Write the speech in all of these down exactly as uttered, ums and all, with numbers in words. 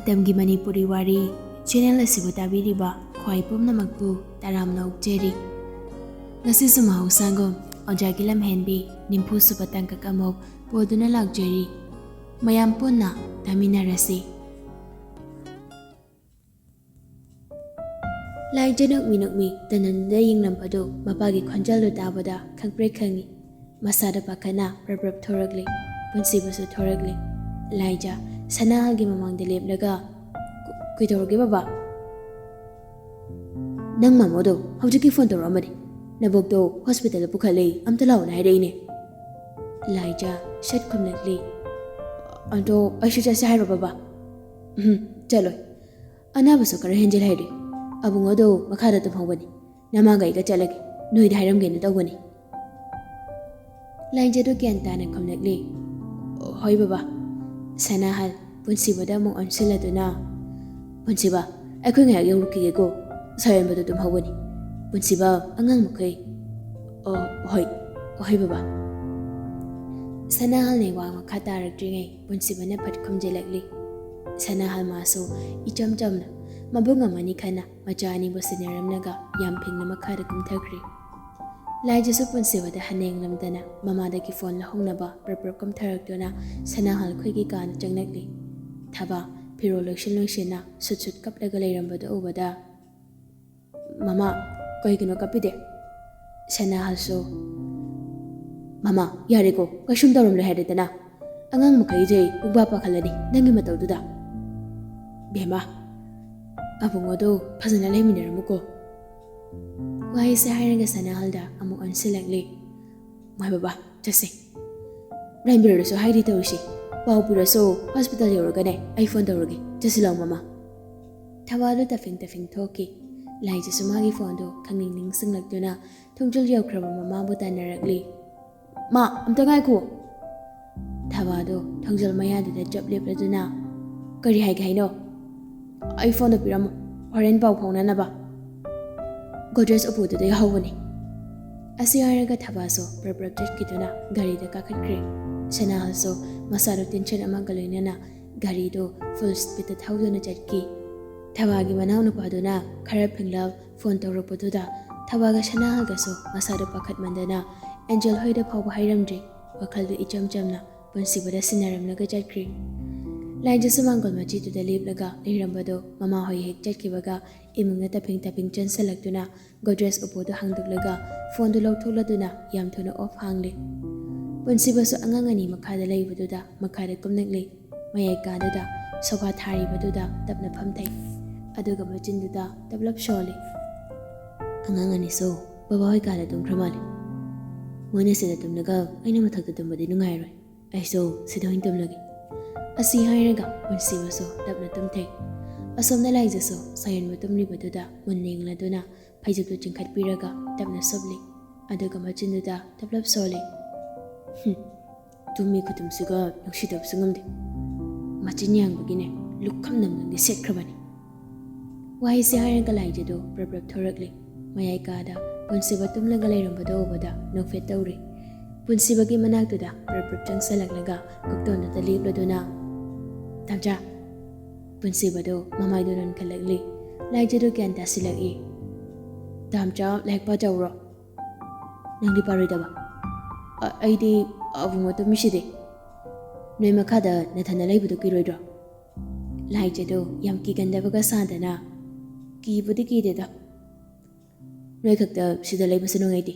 ꯃꯇꯝꯒꯤ ꯃꯅꯤꯄꯨꯔꯤ ꯋꯥꯔꯤ ꯆꯦꯅꯦꯜ ꯑꯁꯤꯕꯨ ꯇꯥꯕꯤꯔꯤꯕ ꯈ꯭ꯋꯥꯏ ꯄꯨꯝꯅꯃꯛꯄꯨ ꯇꯔꯥꯝꯅ ꯑꯣꯛꯆꯔꯤ꯫ ꯉꯁꯤꯁꯨ ꯃꯍꯧꯁꯥꯒꯨꯝ ꯑꯣꯖꯥꯒꯤ ꯂꯝꯍꯦꯟꯕꯤ ꯅꯤꯝꯐꯨ ꯁꯨꯕ ꯇꯥꯡꯀꯛ ꯑꯃꯨꯛ ꯄꯨꯗꯨꯅ ꯂꯥꯛꯆꯔꯤ꯫ ꯃꯌꯥꯝ ꯄꯨꯟꯅ ꯇꯥꯃꯤꯟꯅꯔꯁꯤ꯫ ꯂꯥꯏꯖ ꯅꯣꯛꯃꯤ ꯅꯣꯛꯃꯤ ꯇꯅꯟꯗ ꯌꯦꯡꯂꯝꯕꯗꯨ ꯃꯄꯥꯒꯤ ꯈꯣꯟꯖꯦꯜꯗꯨ ꯇꯥꯕꯗ ꯈꯪꯄ꯭ꯔꯦꯛ ꯈꯪꯉꯤ꯫ ꯃꯁꯥꯗ ꯄꯥꯈꯠꯅ ꯄ꯭ꯔꯞ ꯄ꯭ꯔꯞ ꯊꯣꯔꯛꯂꯤ꯫ ꯄꯨꯟꯁꯤꯕꯁꯨ ꯊꯣꯔꯛꯂꯤ꯫ ꯂꯥꯏꯖ ꯁꯅꯥꯍꯜꯒꯤ ꯃꯃꯥꯡꯗ ꯂꯦꯞꯂꯒ, "ꯀ-, ꯀꯩꯗꯧꯔꯒꯦ ꯕꯕꯥ?" "ꯅꯪ ꯃꯥꯃꯣꯗꯣ ꯍꯧꯖꯤꯛꯀꯤ ꯐꯣꯟ ꯇꯧꯔꯛꯑꯝꯕꯅꯤ꯫ ꯅꯕꯣꯛꯇꯣ ꯍꯣꯁꯄꯤꯇꯥꯜꯗ ꯄꯨꯈꯠꯂꯦ, ꯑꯝꯇ ꯂꯥꯛꯑꯣꯅ ꯍꯥꯏꯔꯛꯏꯅꯦ꯫" ꯂꯥꯏꯖ ꯁꯠ ꯈꯨꯝꯂꯛꯂꯤ꯫ "ꯑꯗꯣ ꯑꯩꯁꯨ ꯆꯠꯁꯦ ꯍꯥꯏꯔꯣ ꯕꯕꯥ?" "ꯎꯝ, ꯆꯠꯂꯣꯏ꯫ ꯑꯅꯥꯕꯁꯨ ꯈꯔ ꯍꯦꯟꯖꯤꯜ ꯍꯥꯏꯔꯦ꯫ ꯑꯕꯨꯡꯉꯣꯗꯣ ꯃꯈꯥꯗ ꯇꯨꯝꯍꯧꯕꯅꯤ꯫ ꯅꯃꯥꯒ ꯑꯩꯒ ꯆꯠꯂꯒꯦ꯫ ꯅꯣꯏꯗ ꯍꯥꯏꯔꯝꯒꯦꯅ ꯇꯧꯕꯅꯤ꯫" ꯂꯥꯏꯖꯗꯣ ꯒ꯭ꯌꯥꯟ ꯇꯥꯅ ꯈꯨꯝꯂꯛꯂꯤ꯫ "ꯍꯣꯏ ꯕꯕꯥ꯫" ꯁꯅꯥꯍꯜ ꯄꯨꯟꯁꯤꯕꯗ ꯑꯃꯨꯛ ꯑꯣꯟꯁꯤꯜꯂꯗꯨꯅ, "ꯄꯨꯟꯁꯤꯕ, ꯑꯩꯈꯣꯏ ꯉꯥꯏꯍꯥꯛ ꯌꯧꯔꯨꯈꯤꯒꯦꯀꯣ꯫ ꯁꯥꯌꯣꯟꯕꯗꯣ ꯇꯨꯝꯍꯧꯕꯅꯤ꯫ ꯄꯨꯟꯁꯤꯕ, ꯑꯉꯥꯡ ꯃꯈꯩ꯫" "ꯑꯣ, ꯍꯣꯏ, ꯍꯣꯏ ꯕꯕꯥ꯫" ꯁꯅꯥꯍꯜꯅ ꯋꯥ ꯃꯈꯥ ꯇꯥꯔꯛꯇ꯭ꯔꯤꯉꯩ ꯄꯨꯟꯁꯤꯕꯅ ꯐꯠ ꯈꯨꯝꯖꯤꯜꯂꯛꯂꯤ꯫ ꯁꯅꯥꯍꯜ ꯃꯥꯁꯨ ꯏꯆꯝ ꯆꯝꯅ ꯃꯕꯨꯡ ꯑꯃꯅꯤ ꯈꯟꯅ ꯃꯆꯥ ꯑꯅꯤꯕꯨ ꯁꯤꯟꯅꯔꯝꯂꯒ ꯌꯥꯝ ꯐꯤꯡꯅ ꯃꯈꯥꯗ ꯀꯨꯝꯊꯈ꯭ꯔꯦ꯫ ꯂꯥꯏꯖꯁꯨ ꯄꯨꯟꯁꯤꯕꯗ ꯍꯟꯅ ꯌꯦꯡꯂꯝꯗꯅ ꯃꯃꯥꯗꯒꯤ ꯐꯣꯟ ꯂꯧꯍꯧꯅꯕ ꯄ꯭ꯔꯞ ꯄ꯭ꯔꯞ ꯀꯨꯝꯊꯔꯛꯇꯨꯅ ꯁꯅꯥꯍꯜ ꯈꯣꯏꯒꯤ ꯀꯥꯗ ꯆꯪꯂꯛꯂꯤ꯫ ꯊꯕꯥ ꯐꯤꯔꯣꯜ ꯂꯣꯏꯁꯤꯟ ꯂꯣꯏꯁꯤꯟꯅ ꯁꯨꯠ ꯁꯨꯠ ꯀꯞꯂꯒ ꯂꯩꯔꯝꯕꯗꯨ ꯎꯕꯗ, "ꯃꯃꯥ, ꯀꯩꯒꯤꯅꯣ ꯀꯞꯄꯤꯗꯦ?" ꯁꯅꯥꯍꯜꯁꯨ, "ꯃꯃꯥ, ꯌꯥꯔꯦꯀꯣ, ꯀꯩꯁꯨꯝ ꯇꯧꯔꯝꯂꯣꯏ ꯍꯥꯏꯔꯦꯗꯅ꯫ ꯑꯉꯥꯡ ꯃꯈꯩꯁꯦ ꯄꯨꯡꯕꯥ ꯄꯥꯈꯠꯂꯅꯤ ꯅꯪꯒꯤ ꯃꯇꯧꯗꯨꯗ꯫ ꯕꯦꯝꯃ, ꯑꯕꯨꯡꯉꯣꯗꯣ ꯐꯖꯅ ꯂꯩꯃꯤꯟꯅꯔꯝꯃꯨꯀꯣ꯫" ꯋꯥꯍꯩꯁꯦ ꯍꯥꯏꯔꯒ ꯁꯅꯥꯍꯜꯗ ꯑꯃꯨꯛ ꯑꯣꯟꯁꯤꯜꯂꯛꯂꯤ꯫ "ꯃꯥꯏ ꯕꯕꯥ, ꯆꯠꯁꯦ꯫ ꯔꯟꯕꯤꯔꯗꯁꯨ ꯍꯥꯏꯗꯤ ꯇꯧꯔꯤꯁꯤ꯫ ꯄꯥꯎ ꯄꯤꯔꯁꯨ ꯍꯣꯁꯄꯤꯇꯥꯜ ꯌꯧꯔꯒꯅꯦ ꯑꯩ ꯐꯣꯟ ꯇꯧꯔꯒꯦ꯫ ꯆꯠꯁꯤ ꯂꯥꯎ ꯃꯃꯥ꯫" ꯊꯕꯥꯗꯨ ꯇꯐꯤꯡ ꯇꯐꯤꯡ ꯊꯣꯛꯈꯤ꯫ ꯂꯥꯏꯖꯁꯨ ꯃꯥꯒꯤ ꯐꯣꯟꯗꯨ ꯈꯪꯅꯤꯡ ꯅꯤꯡꯁꯤꯡꯂꯛꯇꯨꯅ ꯊꯣꯡꯖꯤꯜ ꯌꯧꯈ꯭ꯔꯕ ꯃꯃꯥꯕꯨ ꯇꯥꯟꯅꯔꯛꯂꯤ꯫ "ꯃꯥ, ꯑꯝꯇ ꯉꯥꯏꯈꯣ꯫" ꯊꯕꯥꯗꯣ ꯊꯣꯡꯖꯤꯜ ꯃꯌꯥꯗꯨꯗ ꯆꯞ ꯂꯦꯞꯂꯗꯨꯅ, "ꯀꯔꯤ ꯍꯥꯏꯒꯦ ꯍꯥꯏꯅꯣ?" "ꯑꯩ ꯐꯣꯟꯗꯣ ꯄꯤꯔꯝꯃꯣ, ꯍꯣꯔꯦꯟ ꯄꯥꯎ ꯐꯥꯎꯅꯅꯕ꯫" "ꯒꯣꯗ꯭ꯔꯦꯖ ꯎꯄꯨꯗꯨꯗ ꯌꯥꯎꯍꯧꯕꯅꯤ꯫" ꯑꯁꯤ ꯍꯥꯏꯔꯒ ꯊꯕꯥꯁꯨ ꯄ꯭ꯔꯞ ꯄ꯭ꯔꯞ ꯆꯠꯈꯤꯗꯨꯅ ꯒꯥꯔꯤꯗ ꯀꯥꯈꯠꯈ꯭ꯔꯦ꯫ ꯁꯅꯥꯍꯜꯁꯨ ꯃꯁꯥꯗꯣ ꯇꯦꯟꯁꯟ ꯑꯃꯒ ꯂꯣꯏꯅꯅ ꯒꯥꯔꯤꯗꯨ ꯐꯨꯜ ꯁ꯭ꯄꯤꯗꯇ ꯊꯧꯗꯨꯅ ꯆꯠꯈꯤ꯫ ꯊꯕꯥꯒꯤ ꯃꯅꯥꯎꯅꯨꯄꯥꯗꯨꯅ ꯈꯔ ꯐꯤꯡꯂꯞ ꯐꯣꯟ ꯇꯧꯔꯛꯄꯗꯨꯗ ꯊꯕꯥꯒ ꯁꯅꯥꯍꯜꯒꯁꯨ ꯃꯁꯥꯗꯨ ꯄꯥꯈꯠꯃꯟꯗꯅ ꯑꯦꯟꯖꯦꯜ ꯍꯣꯏꯗ ꯐꯥꯎꯕ ꯍꯥꯏꯔꯝꯗ꯭ꯔꯤ꯫ ꯋꯥꯈꯜꯗꯨ ꯏꯆꯝ ꯆꯝꯅ ꯄꯨꯟꯁꯤꯕꯗ ꯁꯤꯟꯅꯔꯝꯂꯒ ꯆꯠꯈ꯭ꯔꯤ꯫ ꯂꯥꯏꯖꯁꯨ ꯃꯥꯡꯒꯣꯜ ꯃꯆꯤꯗꯨꯗ ꯂꯦꯞꯂꯒ ꯂꯩꯔꯝꯕꯗꯨ ꯃꯃꯥ ꯍꯣꯏ ꯍꯦꯛ ꯆꯠꯈꯤꯕꯒ ꯏꯃꯨꯡꯗ ꯇꯞꯐꯤꯡ ꯇꯞꯐꯤꯡ ꯆꯪꯁꯤꯜꯂꯛꯇꯨꯅ ꯒꯣꯗ꯭ꯔꯦꯖ ꯎꯄꯨꯗꯨ ꯍꯥꯡꯗꯣꯛꯂꯒ ꯐꯣꯟꯗꯨ ꯂꯧꯊꯣꯛꯂꯗꯨꯅ ꯌꯥꯝ ꯊꯨꯅ ꯑꯣꯐ ꯍꯥꯡꯂꯤ꯫ ꯄꯨꯟꯁꯤꯕꯁꯨ ꯑꯉꯥꯡ ꯑꯅꯤ ꯃꯈꯥꯗ ꯂꯩꯕꯗꯨꯗ ꯃꯈꯥꯗ ꯀꯨꯝꯂꯛꯂꯤ꯫ ꯃꯌꯥꯏ ꯀꯥꯗꯨꯗ ꯁꯣꯐꯥ ꯊꯥꯔꯤꯕꯗꯨꯗ ꯇꯞꯅ ꯐꯝꯊꯩ꯫ ꯑꯗꯨꯒ ꯃꯆꯤꯟꯗꯨꯗ ꯇꯞꯂꯞ ꯁꯣꯜꯂꯤ꯫ "ꯑꯉꯥꯡ ꯑꯅꯤꯁꯨ ꯕꯕꯥ ꯍꯣꯏ ꯀꯥꯗ ꯇꯨꯝꯈ꯭ꯔ ꯃꯥꯜꯂꯦ꯫ ꯃꯣꯏꯅ ꯁꯤꯗ ꯇꯨꯝꯂꯒ ꯑꯩꯅ ꯃꯊꯛꯇ ꯇꯨꯝꯕꯗꯤ ꯅꯨꯡꯉꯥꯏꯔꯣꯏ꯫ ꯑꯩꯁꯨ ꯁꯤꯗ ꯑꯣꯏꯅ ꯇꯨꯝꯂꯒꯦ"꯫ ꯑꯁꯤ ꯍꯥꯏꯔꯒ ꯄꯨꯟꯁꯤꯕꯁꯨ ꯇꯞꯅ ꯇꯨꯝꯊꯩ꯫ ꯑꯁꯣꯝꯗ ꯂꯥꯏꯖꯁꯨ ꯁꯥꯌꯣꯟꯕ ꯇꯨꯝꯂꯤꯕꯗꯨꯗ ꯃꯨꯟꯅ ꯌꯦꯡꯂꯗꯨꯅ ꯐꯩꯖꯨꯞꯇꯨ ꯆꯤꯡꯈꯠꯄꯤꯔꯒ ꯇꯞꯅ ꯁꯨꯞꯂꯤ꯫ ꯑꯗꯨꯒ ꯃꯆꯤꯟꯗꯨꯗ ꯇꯞꯂꯞ ꯁꯣꯜꯂꯤ꯫ "ꯍꯨꯝ, ꯇꯨꯝꯃꯤ ꯈꯨꯇꯨꯝꯁꯤꯒ ꯅꯨꯡꯁꯤꯗꯕꯁꯨ ꯉꯝꯗꯦ꯫ ꯃꯆꯤꯟ ꯌꯥꯡꯕꯒꯤꯅꯦ, ꯂꯨꯈꯝ ꯅꯝꯗꯨꯝꯒꯤ ꯁꯦꯠꯈ꯭ꯔꯕꯅꯤ"꯫ ꯋꯥꯍꯩꯁꯦ ꯍꯥꯏꯔꯒ ꯂꯥꯏꯖꯗꯨ ꯄ꯭ꯔꯞ ꯄ꯭ꯔꯞ ꯊꯣꯔꯛꯂꯤ꯫ ꯃꯌꯥꯏ ꯀꯥꯗ ꯄꯨꯟꯁꯤꯕ ꯇꯨꯝꯂꯒ ꯂꯩꯔꯝꯕꯗꯨ ꯎꯕꯗ ꯅꯣꯛꯐꯦꯠ ꯇꯧꯔꯤ꯫ ꯄꯨꯟꯁꯤꯕꯒꯤ ꯃꯅꯥꯛꯇꯨꯗ ꯄ꯭ꯔꯞ ꯄ꯭ꯔꯞ ꯆꯪꯁꯤꯜꯂꯛꯂꯒ ꯀꯣꯛꯇꯣꯟꯗꯨꯗ ꯂꯦꯞꯂꯗꯨꯅ, "ꯇꯥꯝꯆꯥ"꯫ ꯄꯨꯟꯁꯤꯕꯗꯨ ꯃꯃꯥꯏꯗꯨ ꯅꯣꯟꯈꯠꯂꯛꯂꯤ꯫ ꯂꯥꯏꯖꯗꯨ ꯒ꯭ꯌꯥꯟ ꯇꯥꯁꯤꯜꯂꯛꯏ꯫ "ꯇꯥꯝꯆꯥ, ꯂꯥꯏꯔꯤꯛ ꯄꯥꯖꯧꯔꯣ"꯫ "ꯅꯪꯗꯤ ꯄꯥꯔꯣꯏꯗꯕ?" "ꯑ-, ꯑꯩꯗꯤ ꯑꯕꯨꯡꯉꯣ ꯇꯨꯝꯃꯤꯁꯤꯗꯤ꯫ ꯅꯣꯏ ꯃꯈꯥꯗ ꯅꯊꯟꯅ ꯂꯩꯕꯗꯨ ꯀꯤꯔꯣꯏꯗ꯭ꯔꯣ?" ꯂꯥꯏꯖꯗꯨ ꯌꯥꯝ ꯀꯤꯒꯟꯗꯕꯒ ꯁꯥꯗꯅ, "ꯀꯤꯕꯨꯗꯤ ꯀꯤꯗꯦꯗ꯫ ꯅꯣꯏ ꯈꯛꯇ ꯁꯤꯗ ꯂꯩꯕꯁꯨ ꯅꯨꯡꯉꯥꯏꯇꯦ꯫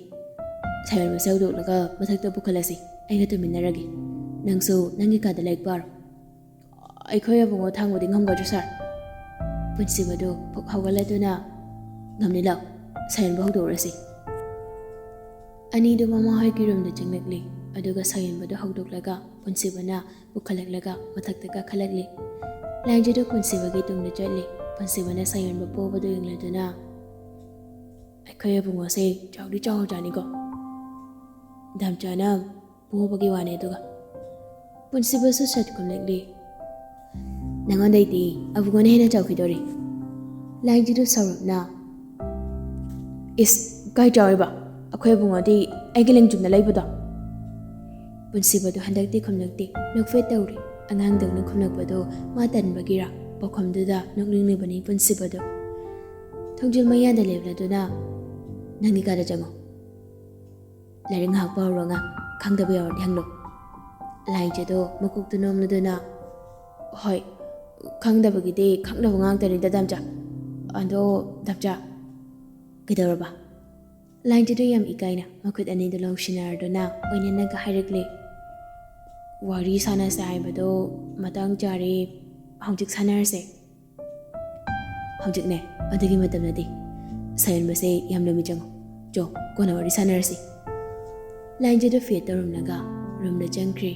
ꯁꯥꯌꯣꯟꯕꯁꯦ ꯍꯧꯗꯣꯛꯂꯒ ꯃꯊꯛꯇ ꯄꯨꯈꯠꯂꯁꯤ꯫ ꯑꯩꯒ ꯇꯨꯃꯤꯟꯅꯔꯒꯦ꯫ ꯅꯪꯁꯨ ꯅꯪꯒꯤ ꯀꯥꯗ ꯂꯥꯏꯔꯤꯛ ꯄꯥꯔꯣ"꯫ "ꯑꯩꯈꯣꯏ ꯑꯕꯨꯡꯉꯣ ꯊꯥꯡꯕꯗꯤ ꯉꯝꯒꯗ꯭ꯔꯣ, ꯁꯥꯔ?" ꯄꯨꯟꯁꯤꯕꯗꯨ ꯐꯨꯛ ꯍꯧꯒꯠꯂꯗꯨꯅ, "ꯉꯝꯅꯤ, ꯂꯥꯎ, ꯁꯥꯌꯣꯟꯕ ꯍꯧꯗꯣꯛꯎꯔꯁꯤ"꯫ ꯑꯅꯤꯗꯨ ꯃꯃꯥ ꯍꯣꯏꯒꯤ ꯔꯨꯝꯗ ꯆꯪꯂꯛꯂꯤ꯫ ꯑꯗꯨꯒ ꯁꯥꯌꯣꯟꯕꯗꯨ ꯍꯧꯗꯣꯛꯂꯒ ꯄꯨꯟꯁꯤꯕꯅ ꯄꯨꯈꯠꯂꯛꯂꯒ ꯃꯊꯛꯇ ꯀꯥꯈꯠꯂꯛꯂꯤ꯫ ꯂꯥꯏꯖꯗꯨ ꯄꯨꯟꯁꯤꯕꯒꯤ ꯇꯨꯡꯗ ꯆꯠꯂꯤ꯫ ꯄꯨꯟꯁꯤꯕꯅ ꯁꯥꯌꯣꯟꯕ ꯄꯣꯕꯗꯨ ꯌꯦꯡꯂꯗꯨꯅ, "ꯑꯩꯈꯣꯏ ꯑꯕꯨꯡꯉꯣꯁꯦ ꯆꯥꯎꯗꯤ ꯆꯥꯎꯔꯖꯥꯠꯅꯤꯀꯣ꯫ ꯗꯥꯝꯆꯥꯅ ꯄꯣꯕꯒꯤ ꯋꯥꯅꯦ ꯑꯗꯨꯒ"꯫ ꯄꯨꯟꯁꯤꯕꯁꯨ ꯁꯠ ꯈꯨꯝꯂꯛꯂꯤ꯫ "ꯅꯉꯣꯟꯗꯩꯗꯤ ꯑꯕꯨꯡꯉꯣꯅ ꯍꯦꯟꯅ ꯆꯥꯎꯈꯤꯗꯣꯔꯤ"꯫ ꯂꯥꯏꯖꯗꯨ ꯁꯥꯎꯔꯞꯅ, "ꯏꯁ, ꯀꯥꯏ ꯆꯥꯎꯔꯤꯕ? ꯑꯩꯈꯣꯏ ꯑꯕꯨꯡꯉꯣꯗꯤ ꯑꯩꯒꯤ ꯂꯦꯡꯖꯨꯝꯗ ꯂꯩꯕꯗꯣ"꯫ ꯄꯨꯟꯁꯤꯕꯗꯨ ꯍꯟꯗꯛꯇꯤ ꯈꯨꯝꯂꯛꯇꯦ, ꯅꯣꯛꯐꯦꯠ ꯇꯧꯔꯤ꯫ ꯑꯉꯥꯡꯗꯧꯅ ꯈꯨꯝꯂꯛꯄꯗꯣ ꯃꯥ ꯇꯟꯕꯒꯤꯔꯥ ꯄꯥꯎꯈꯨꯝꯗꯨꯗ ꯅꯣꯛꯅꯤꯡꯂꯤꯕꯅꯤ ꯄꯨꯟꯁꯤꯕꯗꯣ꯫ ꯊꯣꯡꯖꯤꯜ ꯃꯌꯥꯗ ꯂꯦꯞꯂꯗꯨꯅ, "ꯅꯪꯗꯤ ꯀꯥꯗ ꯆꯪꯉꯣ꯫ ꯂꯥꯏꯔꯤꯛ ꯉꯥꯏꯍꯥꯛ ꯄꯥꯎꯔꯣ, ꯉꯥ ꯈꯪꯗꯕ ꯌꯥꯎꯔꯗꯤ ꯍꯪꯂꯣ"꯫ ꯂꯥꯏꯖꯗꯣ ꯃꯀꯣꯛꯇꯨ ꯅꯣꯝꯂꯗꯨꯅ, "ꯍꯣꯏ, ꯈꯪꯗꯕꯒꯤꯗꯤ ꯈꯪꯗꯕ ꯉꯥꯛꯇꯅꯤꯗ ꯗꯥꯝꯆꯥ꯫ ꯑꯗꯣ ꯗꯥꯝꯆꯥ"꯫ "ꯀꯩꯗꯧꯔꯕ?" ꯂꯥꯏꯖꯗꯣ ꯌꯥꯝ ꯏꯀꯥꯏꯅ ꯃꯈꯨꯠ ꯑꯅꯤꯗꯨ ꯂꯧꯁꯤꯟꯅꯔꯗꯨꯅ ꯑꯣꯏꯅꯅꯒ ꯍꯥꯏꯔꯛꯂꯦ, "ꯋꯥꯔꯤ ꯁꯥꯟꯅꯁꯦ ꯍꯥꯏꯕꯗꯣ ꯃꯇꯥꯡ ꯆꯥꯔꯦ, ꯍꯧꯖꯤꯛ ꯁꯥꯟꯅꯔꯁꯦ"꯫ "ꯍꯧꯖꯤꯛꯅꯦ, ꯑꯗꯨꯒꯤ ꯃꯇꯝ ꯅꯠꯇꯦ꯫ ꯁꯥꯏꯑꯣꯟꯕꯁꯦ ꯌꯥꯝ ꯂꯨꯝꯃꯤ, ꯆꯪꯉꯣ꯫ ꯆꯣ, ꯀꯣꯟꯅ ꯋꯥꯔꯤ ꯁꯥꯟꯅꯔꯁꯤ"꯫ ꯂꯥꯏꯟꯖꯗꯨ ꯐꯦꯠ ꯇꯧꯔꯝꯂꯒ ꯔꯨꯝꯗ ꯆꯪꯈ꯭ꯔꯦ꯫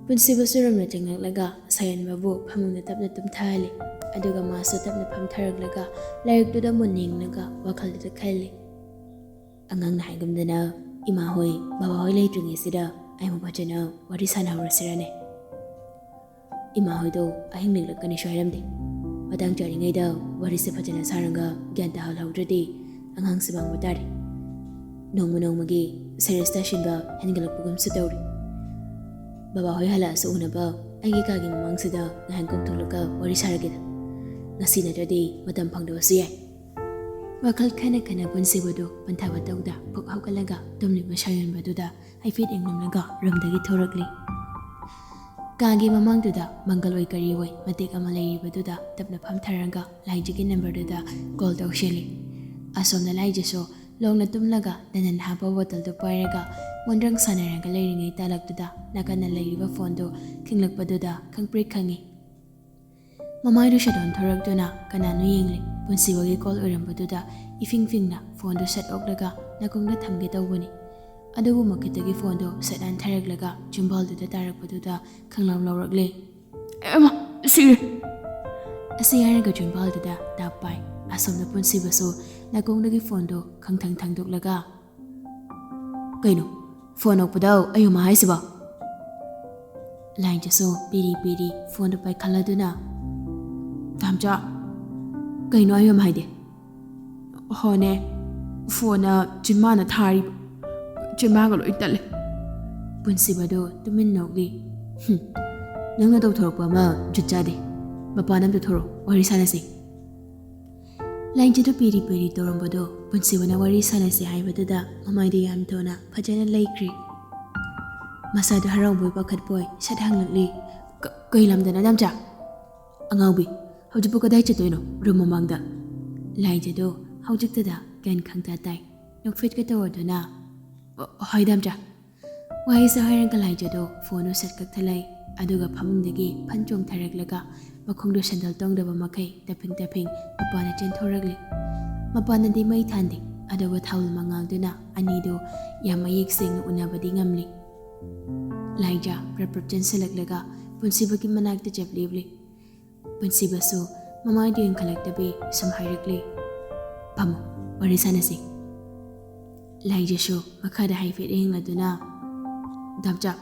ꯄꯨꯟꯁꯤꯕꯁꯨ ꯔꯨꯝꯗ ꯆꯪꯂꯛꯂꯒ ꯁꯥꯏꯑꯣꯟꯕꯕꯨ ꯐꯃꯨꯡꯗ ꯇꯞꯅ ꯇꯨꯝꯊꯍꯜꯂꯤ꯫ ꯑꯗꯨꯒ ꯃꯥꯁꯨ ꯇꯞꯅ ꯐꯝꯊꯔꯛꯂꯒ ꯂꯥꯏꯔꯤꯛꯇꯨꯗ ꯃꯨꯟꯅ ꯌꯦꯡꯂꯒ ꯋꯥꯈꯜꯗꯨꯗ ꯈꯜꯂꯤ꯫ "ꯑꯉꯥꯡꯅ ꯍꯥꯏꯒꯨꯝꯗꯅ ꯏꯃꯥ ꯍꯣꯏ, ꯕꯕꯥ ꯍꯣꯏ ꯂꯩꯇ꯭ꯔꯤꯉꯩꯁꯤꯗ ꯑꯩꯕꯨ ꯐꯖꯅ ꯋꯥꯔꯤ ꯁꯥꯟꯅꯍꯧꯔꯁꯤꯔꯅꯦ? ꯏꯃꯥ ꯍꯣꯏꯗꯣ ꯑꯍꯤꯡ ꯂꯦꯛꯂꯛꯀꯅꯤꯁꯨ ꯍꯥꯏꯔꯝꯗꯦ꯫ ꯃꯇꯥꯡ ꯆꯥꯔꯤꯉꯩꯗ ꯋꯥꯔꯤꯁꯦ ꯐꯖꯅ ꯁꯥꯔꯒ ꯒ꯭ꯌꯥꯟ ꯇꯥꯍꯜꯍꯧꯗ꯭ꯔꯗꯤ ꯑꯉꯥꯡꯁꯦ ꯃꯥꯡꯕ ꯇꯥꯔꯦ꯫ ꯅꯣꯡꯃ ꯅꯣꯡꯃꯒꯤ ꯁꯦꯔꯤꯌꯁ ꯇꯥꯁꯤꯟꯕ ꯍꯦꯟꯒꯠꯂꯛꯄꯒꯨꯝꯁꯨ ꯇꯧꯔꯤ꯫ ꯕꯕꯥ ꯍꯣꯏ ꯍꯜꯂꯛꯑꯁꯨ ꯎꯅꯕ ꯑꯩꯒꯤ ꯀꯥꯒꯤ ꯃꯃꯥꯡꯁꯤꯗ ꯉꯥꯏꯍꯥꯛ ꯀꯣꯛꯊꯣꯛꯂꯒ ꯋꯥꯔꯤ ꯁꯥꯔꯒꯦꯗ꯫ ꯉꯁꯤ ꯅꯠꯇ꯭ꯔꯗꯤ ꯃꯇꯝ ꯐꯪꯗꯕꯁꯨ ꯌꯥꯏ"꯫ ꯋꯥꯈꯜ ꯈꯟꯅ ꯈꯟꯅ ꯄꯨꯟꯁꯤꯕꯗꯨ ꯄꯟꯊꯕ ꯇꯧꯗ ꯐꯨꯛ ꯍꯧꯒꯠꯂꯒ ꯇꯨꯝꯂꯤꯕ ꯁꯥꯏꯑꯣꯟꯕꯗꯨꯗ ꯍꯥꯏꯐꯦꯠ ꯌꯦꯡꯂꯝꯂꯒ ꯔꯨꯝꯗꯒꯤ ꯊꯣꯔꯛꯂꯤ꯫ ꯀꯥꯒꯤ ꯃꯃꯥꯡꯗꯨꯗ ꯃꯪꯒꯜ ꯑꯣꯏ ꯀꯔꯤ ꯑꯣꯏ ꯃꯇꯦꯛ ꯑꯃ ꯂꯩꯔꯤꯕꯗꯨꯗ ꯇꯞꯅ ꯐꯝꯊꯔꯒ ꯂꯥꯏꯖꯒꯤ ꯅꯝꯕꯔꯗꯨꯗ ꯀꯣꯜ ꯇꯧꯁꯤꯜꯂꯤ꯫ ꯑꯁꯣꯝꯗ ꯂꯥꯏꯖꯁꯨ ꯂꯣꯡꯅ ꯇꯨꯝꯂꯒ ꯅꯅꯟ ꯍꯥꯞꯄ ꯕꯣꯇꯜꯗꯨ ꯄꯥꯏꯔꯒ ꯃꯣꯟꯗ꯭ꯔꯪ ꯁꯥꯟꯅꯔꯒ ꯂꯩꯔꯤꯉꯩ ꯇꯥꯂꯛꯇꯨꯗ ꯅꯥꯀꯟꯅ ꯂꯩꯔꯤꯕ ꯐꯣꯟꯗꯨ ꯈꯤꯡꯂꯛꯄꯗꯨꯗ ꯈꯪꯄ꯭ꯔꯤꯛ ꯈꯪꯉꯤ꯫ ꯃꯃꯥꯏꯗꯨ ꯁꯦꯗꯣꯟ ꯊꯣꯔꯛꯇꯨꯅ ꯀꯅꯥꯅꯣ ꯌꯦꯡꯂꯤ꯫ ꯄꯨꯟꯁꯤꯕꯒꯤ ꯀꯣꯜ ꯑꯣꯏꯔꯝꯕꯗꯨꯗ ꯏꯐꯤꯡ ꯐꯤꯡꯅ ꯐꯣꯟꯗꯨ ꯁꯠ ꯑꯣꯛꯂꯒ ꯅꯥꯀꯣꯡꯗ ꯊꯝꯒꯦ ꯇꯧꯕꯅꯤ꯫ ꯑꯗꯨꯕꯨ ꯃꯈꯨꯠꯇꯒꯤ ꯐꯣꯟꯗꯨ ꯁꯠ ꯅꯥꯟꯊꯔꯛꯂꯒ ꯆꯤꯝꯕꯥꯜꯗꯨꯗ ꯇꯥꯔꯛꯄꯗꯨꯗ ꯈꯪꯂꯥꯎ ꯂꯥꯎꯔꯛꯂꯦ꯫ "ꯑꯦꯃ, ꯁꯤꯔꯦ!" ꯑꯁꯤ ꯍꯥꯏꯔꯒ ꯆꯤꯝꯕꯥꯜꯗꯨꯗ ꯇꯥꯞ ꯄꯥꯏ꯫ ꯑꯁꯣꯝꯗ ꯄꯨꯟꯁꯤꯕꯁꯨ ꯅꯥꯀꯣꯡꯗꯒꯤ ꯐꯣꯟꯗꯨ ꯈꯪꯊꯪ ꯊꯥꯡꯗꯣꯛꯂꯒ, "ꯀꯩꯅꯣ, ꯐꯣꯟ ꯑꯣꯛꯄꯗ ꯑꯌꯨꯝ ꯍꯥꯏꯁꯤꯕꯣ?" ꯂꯥꯏꯟꯗꯨꯁꯨ ꯄꯤꯔꯤ ꯄꯤꯔꯤ ꯐꯣꯟꯗꯨ ꯄꯥꯏꯈꯠꯂꯗꯨꯅ, "ꯇꯥꯝꯆꯥ, ꯀꯩꯅꯣ ꯑꯌꯨꯝ ꯍꯥꯏꯗꯤ?" "ꯍꯣꯅꯦ, ꯐꯣꯟꯅ ꯆꯤꯟꯕꯥꯟꯗ ꯊꯥꯔꯤꯕ, ꯆꯤꯟꯕꯥꯟꯒ ꯂꯣꯏ ꯇꯠꯂꯦ"꯫ ꯄꯨꯟꯁꯤꯕꯗꯨ ꯇꯨꯃꯤꯟ ꯅꯣꯛꯂꯤ꯫ "ꯍꯨꯝ, ꯅꯪꯅ ꯇꯧꯊꯣꯔꯛꯄ ꯑꯃ ꯖꯨꯠ ꯆꯥꯗꯦ꯫ ꯃꯄꯥꯟ ꯑꯝꯇ ꯊꯣꯔꯛꯑꯣ, ꯋꯥꯔꯤ ꯁꯥꯟꯅꯁꯤ꯫ ꯂꯥꯏꯖꯗꯨ ꯄꯤꯔꯤ ꯄꯤꯔꯤ ꯇꯧꯔꯝꯕꯗꯣ ꯄꯨꯟꯁꯤꯕꯅ ꯋꯥꯔꯤ ꯁꯥꯟꯅꯁꯤ ꯍꯥꯏꯕꯗꯨꯗ ꯃꯃꯥꯏꯗ ꯌꯥꯝ ꯊꯨꯅ ꯐꯖꯅ ꯂꯩꯈ꯭ꯔꯦ꯫ ꯃꯁꯥꯗꯣ ꯍꯔꯥꯎꯕꯣꯏ ꯄꯥꯈꯠꯄꯣꯏ ꯁꯠ ꯍꯪꯂꯛꯂꯤ, "ꯀ-, ꯀꯩ ꯂꯝꯗꯅꯣ ꯗꯥꯝꯆꯥ?" "ꯑꯉꯥꯎꯕꯤ, ꯍꯧꯖꯤꯛꯄꯨ ꯀꯗꯥꯏ ꯆꯠꯇꯣꯏꯅꯣ? ꯔꯨꯝ ꯃꯃꯥꯡꯗ?" ꯂꯥꯏꯖꯗꯣ ꯍꯧꯖꯤꯛꯇꯗ ꯒ꯭ꯌꯥꯟ ꯈꯪꯇꯥ ꯇꯥꯏ꯫ ꯅꯣꯛꯐꯦꯠꯀ ꯇꯧꯔꯗꯨꯅ, "ꯑꯣ, ꯍꯣꯏ ꯗꯥꯝꯆꯥ꯫" ꯋꯥꯍꯩꯁꯦ ꯍꯥꯏꯔꯒ ꯂꯥꯏꯖꯗꯣ ꯐꯣꯟꯗꯨ ꯁꯠ ꯀꯛꯊꯠꯂꯩ꯫ ꯑꯗꯨꯒ ꯐꯃꯨꯡꯗꯒꯤ ꯐꯟ ꯆꯣꯡꯊꯔꯛꯂꯒ ꯃꯈꯣꯡꯗꯣ ꯁꯦꯟꯗꯜ ꯇꯣꯡꯗꯕ ꯃꯈꯩ ꯇꯞꯐꯤꯡ ꯇꯞꯐꯤꯡ ꯃꯄꯥꯟꯗ ꯆꯦꯟꯊꯣꯔꯛꯂꯤ꯫ ꯃꯄꯥꯟꯗꯗꯤ ꯃꯩ ꯊꯥꯟꯗꯦ, ꯑꯗꯨꯒ ꯊꯥꯕꯜ ꯃꯉꯥꯜꯗꯨꯅ ꯑꯅꯤꯗꯨ ꯌꯥꯝ ꯃꯌꯦꯛ ꯁꯦꯡꯅ ꯎꯅꯕꯗꯤ ꯉꯝꯂꯤ꯫ ꯂꯥꯏꯖ ꯄ꯭ꯔꯞ ꯄ꯭ꯔꯞ ꯆꯦꯟꯁꯤꯜꯂꯛꯂꯒ ꯄꯨꯟꯁꯤꯕꯒꯤ ꯃꯅꯥꯛꯇ ꯆꯞ ꯂꯦꯞꯂꯤ꯫ ꯄꯨꯟꯁꯤꯕꯁꯨ ꯃꯃꯥꯏꯗꯨ ꯌꯦꯡꯈꯠꯂꯛꯇꯕꯤ ꯁꯨꯝ ꯍꯥꯏꯔꯛꯂꯤ, "ꯐꯝꯃꯣ, ꯋꯥꯔꯤ ꯁꯥꯟꯅꯁꯤ꯫" ꯂꯥꯏꯖꯁꯨ ꯃꯈꯥꯗ ꯍꯥꯏꯐꯦꯠ ꯌꯦꯡꯂꯗꯨꯅ, "ꯗꯥꯝꯆꯥ,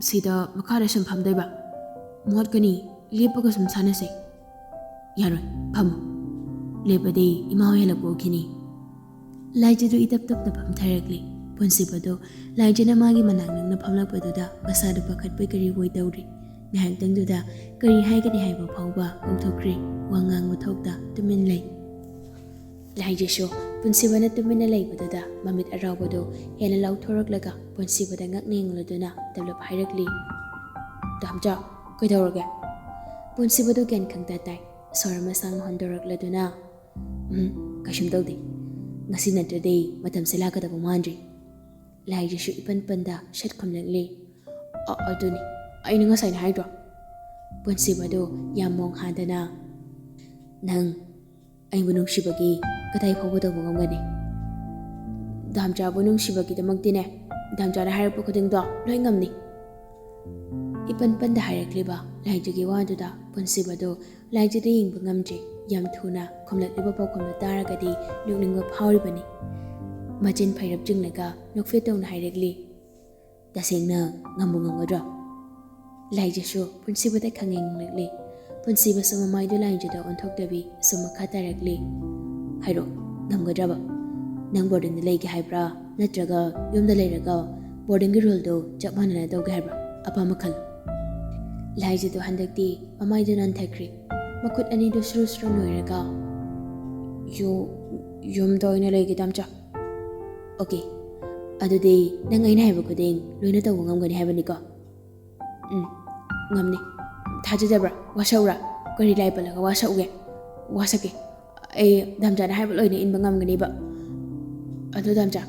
ꯁꯤꯗ ꯃꯈꯥꯗ ꯁꯨꯝ ꯐꯝꯗꯣꯏꯕ? ꯃꯣꯠꯀꯅꯤ, ꯂꯦꯞꯄꯒ ꯁꯨꯝ ꯁꯥꯟꯅꯁꯤ꯫" "ꯌꯥꯔꯣꯏ, ꯐꯝꯃꯣ꯫ ꯂꯦꯞꯄꯗꯤ ꯏꯃꯥ ꯍꯣꯏ ꯍꯜꯂꯛꯄ ꯎꯈꯤꯅꯤ꯫" ꯂꯥꯏꯖꯗꯨ ꯏꯇꯞ ꯇꯞꯅ ꯐꯝꯊꯔꯛꯂꯤ꯫ ꯄꯨꯟꯁꯤꯕꯗꯨ ꯂꯥꯏꯖꯅ ꯃꯥꯒꯤ ꯃꯅꯥꯛ ꯅꯛꯅ ꯐꯝꯂꯛꯄꯗꯨꯗ ꯃꯁꯥꯗꯨ ꯄꯥꯈꯠꯄꯣꯏ ꯀꯔꯤꯕꯣꯏ ꯇꯧꯔꯤ꯫ ꯉꯥꯏꯍꯥꯛꯇꯪꯗꯨꯗ ꯀꯔꯤ ꯍꯥꯏꯒꯅꯤ ꯍꯥꯏꯕ ꯐꯥꯎꯕ ꯀꯥꯎꯊꯣꯛꯈ꯭ꯔꯦ꯫ ꯋꯥ ꯉꯥꯡꯕ ꯊꯣꯛꯇ ꯇꯨꯃꯤꯟ ꯂꯩ꯫ ꯂꯥꯏꯖꯁꯨ ꯄꯨꯟꯁꯤꯕꯅ ꯇꯨꯃꯤꯟꯅ ꯂꯩꯕꯗꯨꯗ ꯃꯃꯤꯠ ꯑꯔꯥꯎꯕꯗꯨ ꯍꯦꯟꯅ ꯂꯥꯎꯊꯣꯔꯛꯂꯒ ꯄꯨꯟꯁꯤꯕꯗ ꯉꯛꯅ ꯌꯦꯡꯂꯗꯨꯅ ꯇꯞꯂꯞ ꯍꯥꯏꯔꯛꯂꯤ, "ꯗꯥꯝꯆꯥ, ꯀꯩꯗꯧꯔꯒꯦ?" ꯄꯨꯟꯁꯤꯕꯗꯨ ꯒ꯭ꯌꯥꯟ ꯈꯪꯇ ꯇꯥꯏ꯫ ꯁꯣꯔ ꯑꯃ ꯁꯥꯡꯅ ꯍꯣꯟꯗꯣꯔꯛꯂꯗꯨꯅ, "ꯎꯝ, ꯀꯩꯁꯨꯝ ꯇꯧꯗꯦ꯫ ꯉꯁꯤ ꯅꯠꯇ꯭ꯔꯗꯤ ꯃꯇꯝꯁꯦ ꯂꯥꯛꯀꯗꯕ ꯃꯥꯟꯗ꯭ꯔꯤ꯫" ꯂꯥꯏꯖꯁꯨ ꯏꯄꯟ ꯄꯟꯗ ꯁꯠ ꯈꯨꯝꯂꯛꯂꯤ, "ꯑ-, ꯑꯗꯨꯅꯤ, ꯑꯩꯅ ꯉꯁꯥꯏꯅ ꯍꯥꯏꯗ꯭ꯔꯣ?" ꯄꯨꯟꯁꯤꯕꯗꯨ ꯌꯥꯝ ꯃꯣꯡ ꯍꯥꯗꯅ, "ꯅꯪ ꯑꯩꯕꯨ ꯅꯨꯡꯁꯤꯕꯒꯤ ꯀꯗꯥꯏ ꯐꯥꯎꯕ ꯇꯧꯕ ꯉꯝꯒꯅꯤ? ꯗꯥꯝꯆꯥꯕꯨ ꯅꯨꯡꯁꯤꯕꯒꯤꯗꯃꯛꯇꯤꯅꯦ, ꯗꯥꯝꯆꯥꯅ ꯍꯥꯏꯔꯛꯄ ꯈꯨꯗꯤꯡꯗꯣ ꯂꯣꯏ ꯉꯝꯅꯤ꯫" ꯏꯄꯟ ꯄꯟꯗ ꯍꯥꯏꯔꯛꯂꯤꯕ ꯂꯥꯏꯖꯒꯤ ꯋꯥꯗꯨꯗ ꯄꯨꯟꯁꯤꯕꯗꯨ ꯂꯥꯏꯖꯗ ꯌꯦꯡꯕ ꯉꯝꯗ꯭ꯔꯤ꯫ ꯌꯥꯝ ꯊꯨꯅ ꯈꯨꯝꯂꯛꯂꯤꯕ ꯄꯥꯎꯈꯨꯝꯗꯨ ꯇꯥꯔꯒꯗꯤ ꯅꯣꯛꯅꯤꯡꯕ ꯐꯥꯎꯔꯤꯕꯅꯤ꯫ ꯃꯆꯤꯟ ꯐꯩꯔꯞ ꯆꯤꯡꯂꯒ ꯅꯣꯛꯐꯦꯠ ꯇꯧꯅ ꯍꯥꯏꯔꯛꯂꯤ, "ꯇꯁꯦꯡꯅ ꯉꯝꯕꯨ ꯉꯝꯒꯗ꯭ꯔꯣ?" ꯂꯥꯏꯖꯁꯨ ꯄꯨꯟꯁꯤꯕꯗ ꯈꯪꯌꯦꯡ ꯌꯦꯡꯂꯛꯂꯤ꯫ ꯄꯨꯟꯁꯤꯕꯁꯨ ꯃꯃꯥꯏꯗꯨ ꯂꯥꯏꯖꯗ ꯑꯣꯟꯊꯣꯛꯇꯕꯤ ꯁꯨꯝ ꯃꯈꯥ ꯇꯥꯔꯛꯂꯤ, "ꯍꯥꯏꯔꯣ, ꯉꯝꯒꯗ꯭ꯔꯕ? ꯅꯪ ꯕꯣꯔꯗꯤꯡꯗ ꯂꯩꯒꯦ ꯍꯥꯏꯕ꯭ꯔꯥ, ꯅꯠꯇ꯭ꯔꯒ ꯌꯨꯝꯗ ꯂꯩꯔꯒ ꯕꯣꯔꯗꯤꯡꯒꯤ ꯔꯨꯜꯗꯣ ꯆꯞ ꯃꯥꯟꯅꯅ ꯇꯧꯒꯦ ꯍꯥꯏꯕ꯭ꯔꯥ? ꯑꯄꯥꯝꯕ ꯈꯜꯂꯨ꯫" ꯂꯥꯏꯖꯗꯣ ꯍꯟꯗꯛꯇꯤ ꯃꯃꯥꯏꯗꯣ ꯅꯥꯟꯊꯈ꯭ꯔꯦ꯫ ꯃꯈꯨꯠ ꯑꯅꯤꯗꯣ ꯁꯨꯔꯨ ꯁꯨꯔꯨ ꯅꯣꯏꯔꯒ, "ꯌꯨ-, ꯌꯨꯝꯗ ꯑꯣꯏꯅ ꯂꯩꯒꯦ, ꯗꯥꯝꯆꯥ꯫ ꯑꯣꯀꯦ, ꯑꯗꯨꯗꯤ ꯅꯪ ꯑꯩꯅ ꯍꯥꯏꯕ ꯈꯨꯗꯤꯡ ꯂꯣꯏꯅ ꯇꯧꯕ ꯉꯝꯒꯅꯤ ꯍꯥꯏꯕꯅꯤꯀꯣ?" "ꯎꯝ, ꯉꯝꯅꯤ꯫ ꯊꯥꯖꯗꯕ꯭ꯔꯥ? ꯋꯥꯁꯛꯎꯔꯥ? ꯀꯔꯤ ꯂꯥꯏ ꯄꯜꯂꯒ ꯋꯥꯁꯛꯎꯒꯦ? ꯋꯥꯁꯛꯀꯦ꯫ ꯑꯩ ꯗꯥꯝꯆꯥꯅ ꯍꯥꯏꯕ ꯂꯣꯏꯅ ꯏꯟꯕ ꯉꯝꯒꯅꯤꯕ꯫ ꯑꯗꯣ ꯗꯥꯝꯆꯥ,"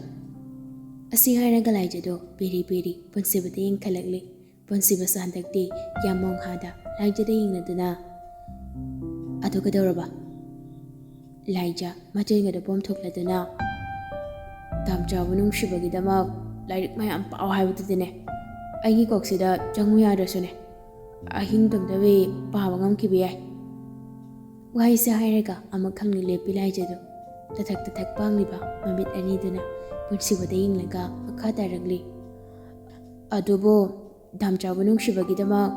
ꯑꯁꯤ ꯍꯥꯏꯔꯒ ꯂꯥꯏꯖꯗꯣ ꯄꯦꯔꯤ ꯄꯦꯔꯤ ꯄꯨꯟꯁꯤꯕꯗ ꯌꯦꯡꯈꯠꯂꯛꯂꯤ꯫ ꯄꯨꯟꯁꯤꯕꯁꯨ ꯍꯟꯗꯛꯇꯤ ꯌꯥꯝ ꯃꯣꯡꯍꯥꯗ ꯂꯥꯏꯖꯗ ꯌꯦꯡꯂꯗꯨꯅ, "ꯑꯗꯨ ꯀꯩꯗꯧꯔꯕ?" ꯂꯥꯏꯖ ꯃꯆꯤꯟꯒꯗꯣ ꯄꯣꯝꯊꯣꯛꯂꯗꯨꯅ, "ꯗꯥꯝꯆꯥꯕꯨ ꯅꯨꯡꯁꯤꯕꯒꯤꯗꯃꯛ ꯂꯥꯏꯔꯤꯛ ꯃꯌꯥꯝ ꯄꯥꯎ ꯍꯥꯏꯕꯗꯨꯗꯤꯅꯦ, ꯑꯩꯒꯤ ꯀꯣꯛꯁꯤꯗ ꯆꯪꯉꯨ ꯌꯥꯗ꯭ꯔꯁꯨꯅꯦ, ꯑꯍꯤꯡ ꯇꯨꯝꯗꯕꯤ ꯄꯥꯕ ꯉꯝꯈꯤꯕ ꯌꯥꯏ꯫" ꯋꯥꯍꯩꯁꯦ ꯍꯥꯏꯔꯒ ꯑꯃꯨꯛ ꯈꯪꯂꯤ ꯂꯦꯞꯄꯤ ꯂꯥꯏꯖꯗꯣ꯫ ꯇꯊꯛ ꯇꯊꯛ ꯄꯥꯡꯂꯤꯕ ꯃꯃꯤꯠ ꯑꯅꯤꯗꯨꯅ ꯄꯨꯟꯁꯤꯕꯗ ꯌꯦꯡꯂꯒ ꯃꯈꯥ ꯇꯥꯔꯛꯂꯤ꯫ "ꯑꯗꯨꯕꯨ ꯗꯥꯝꯆꯥꯕꯨ ꯅꯨꯡꯁꯤꯕꯒꯤꯗꯃꯛ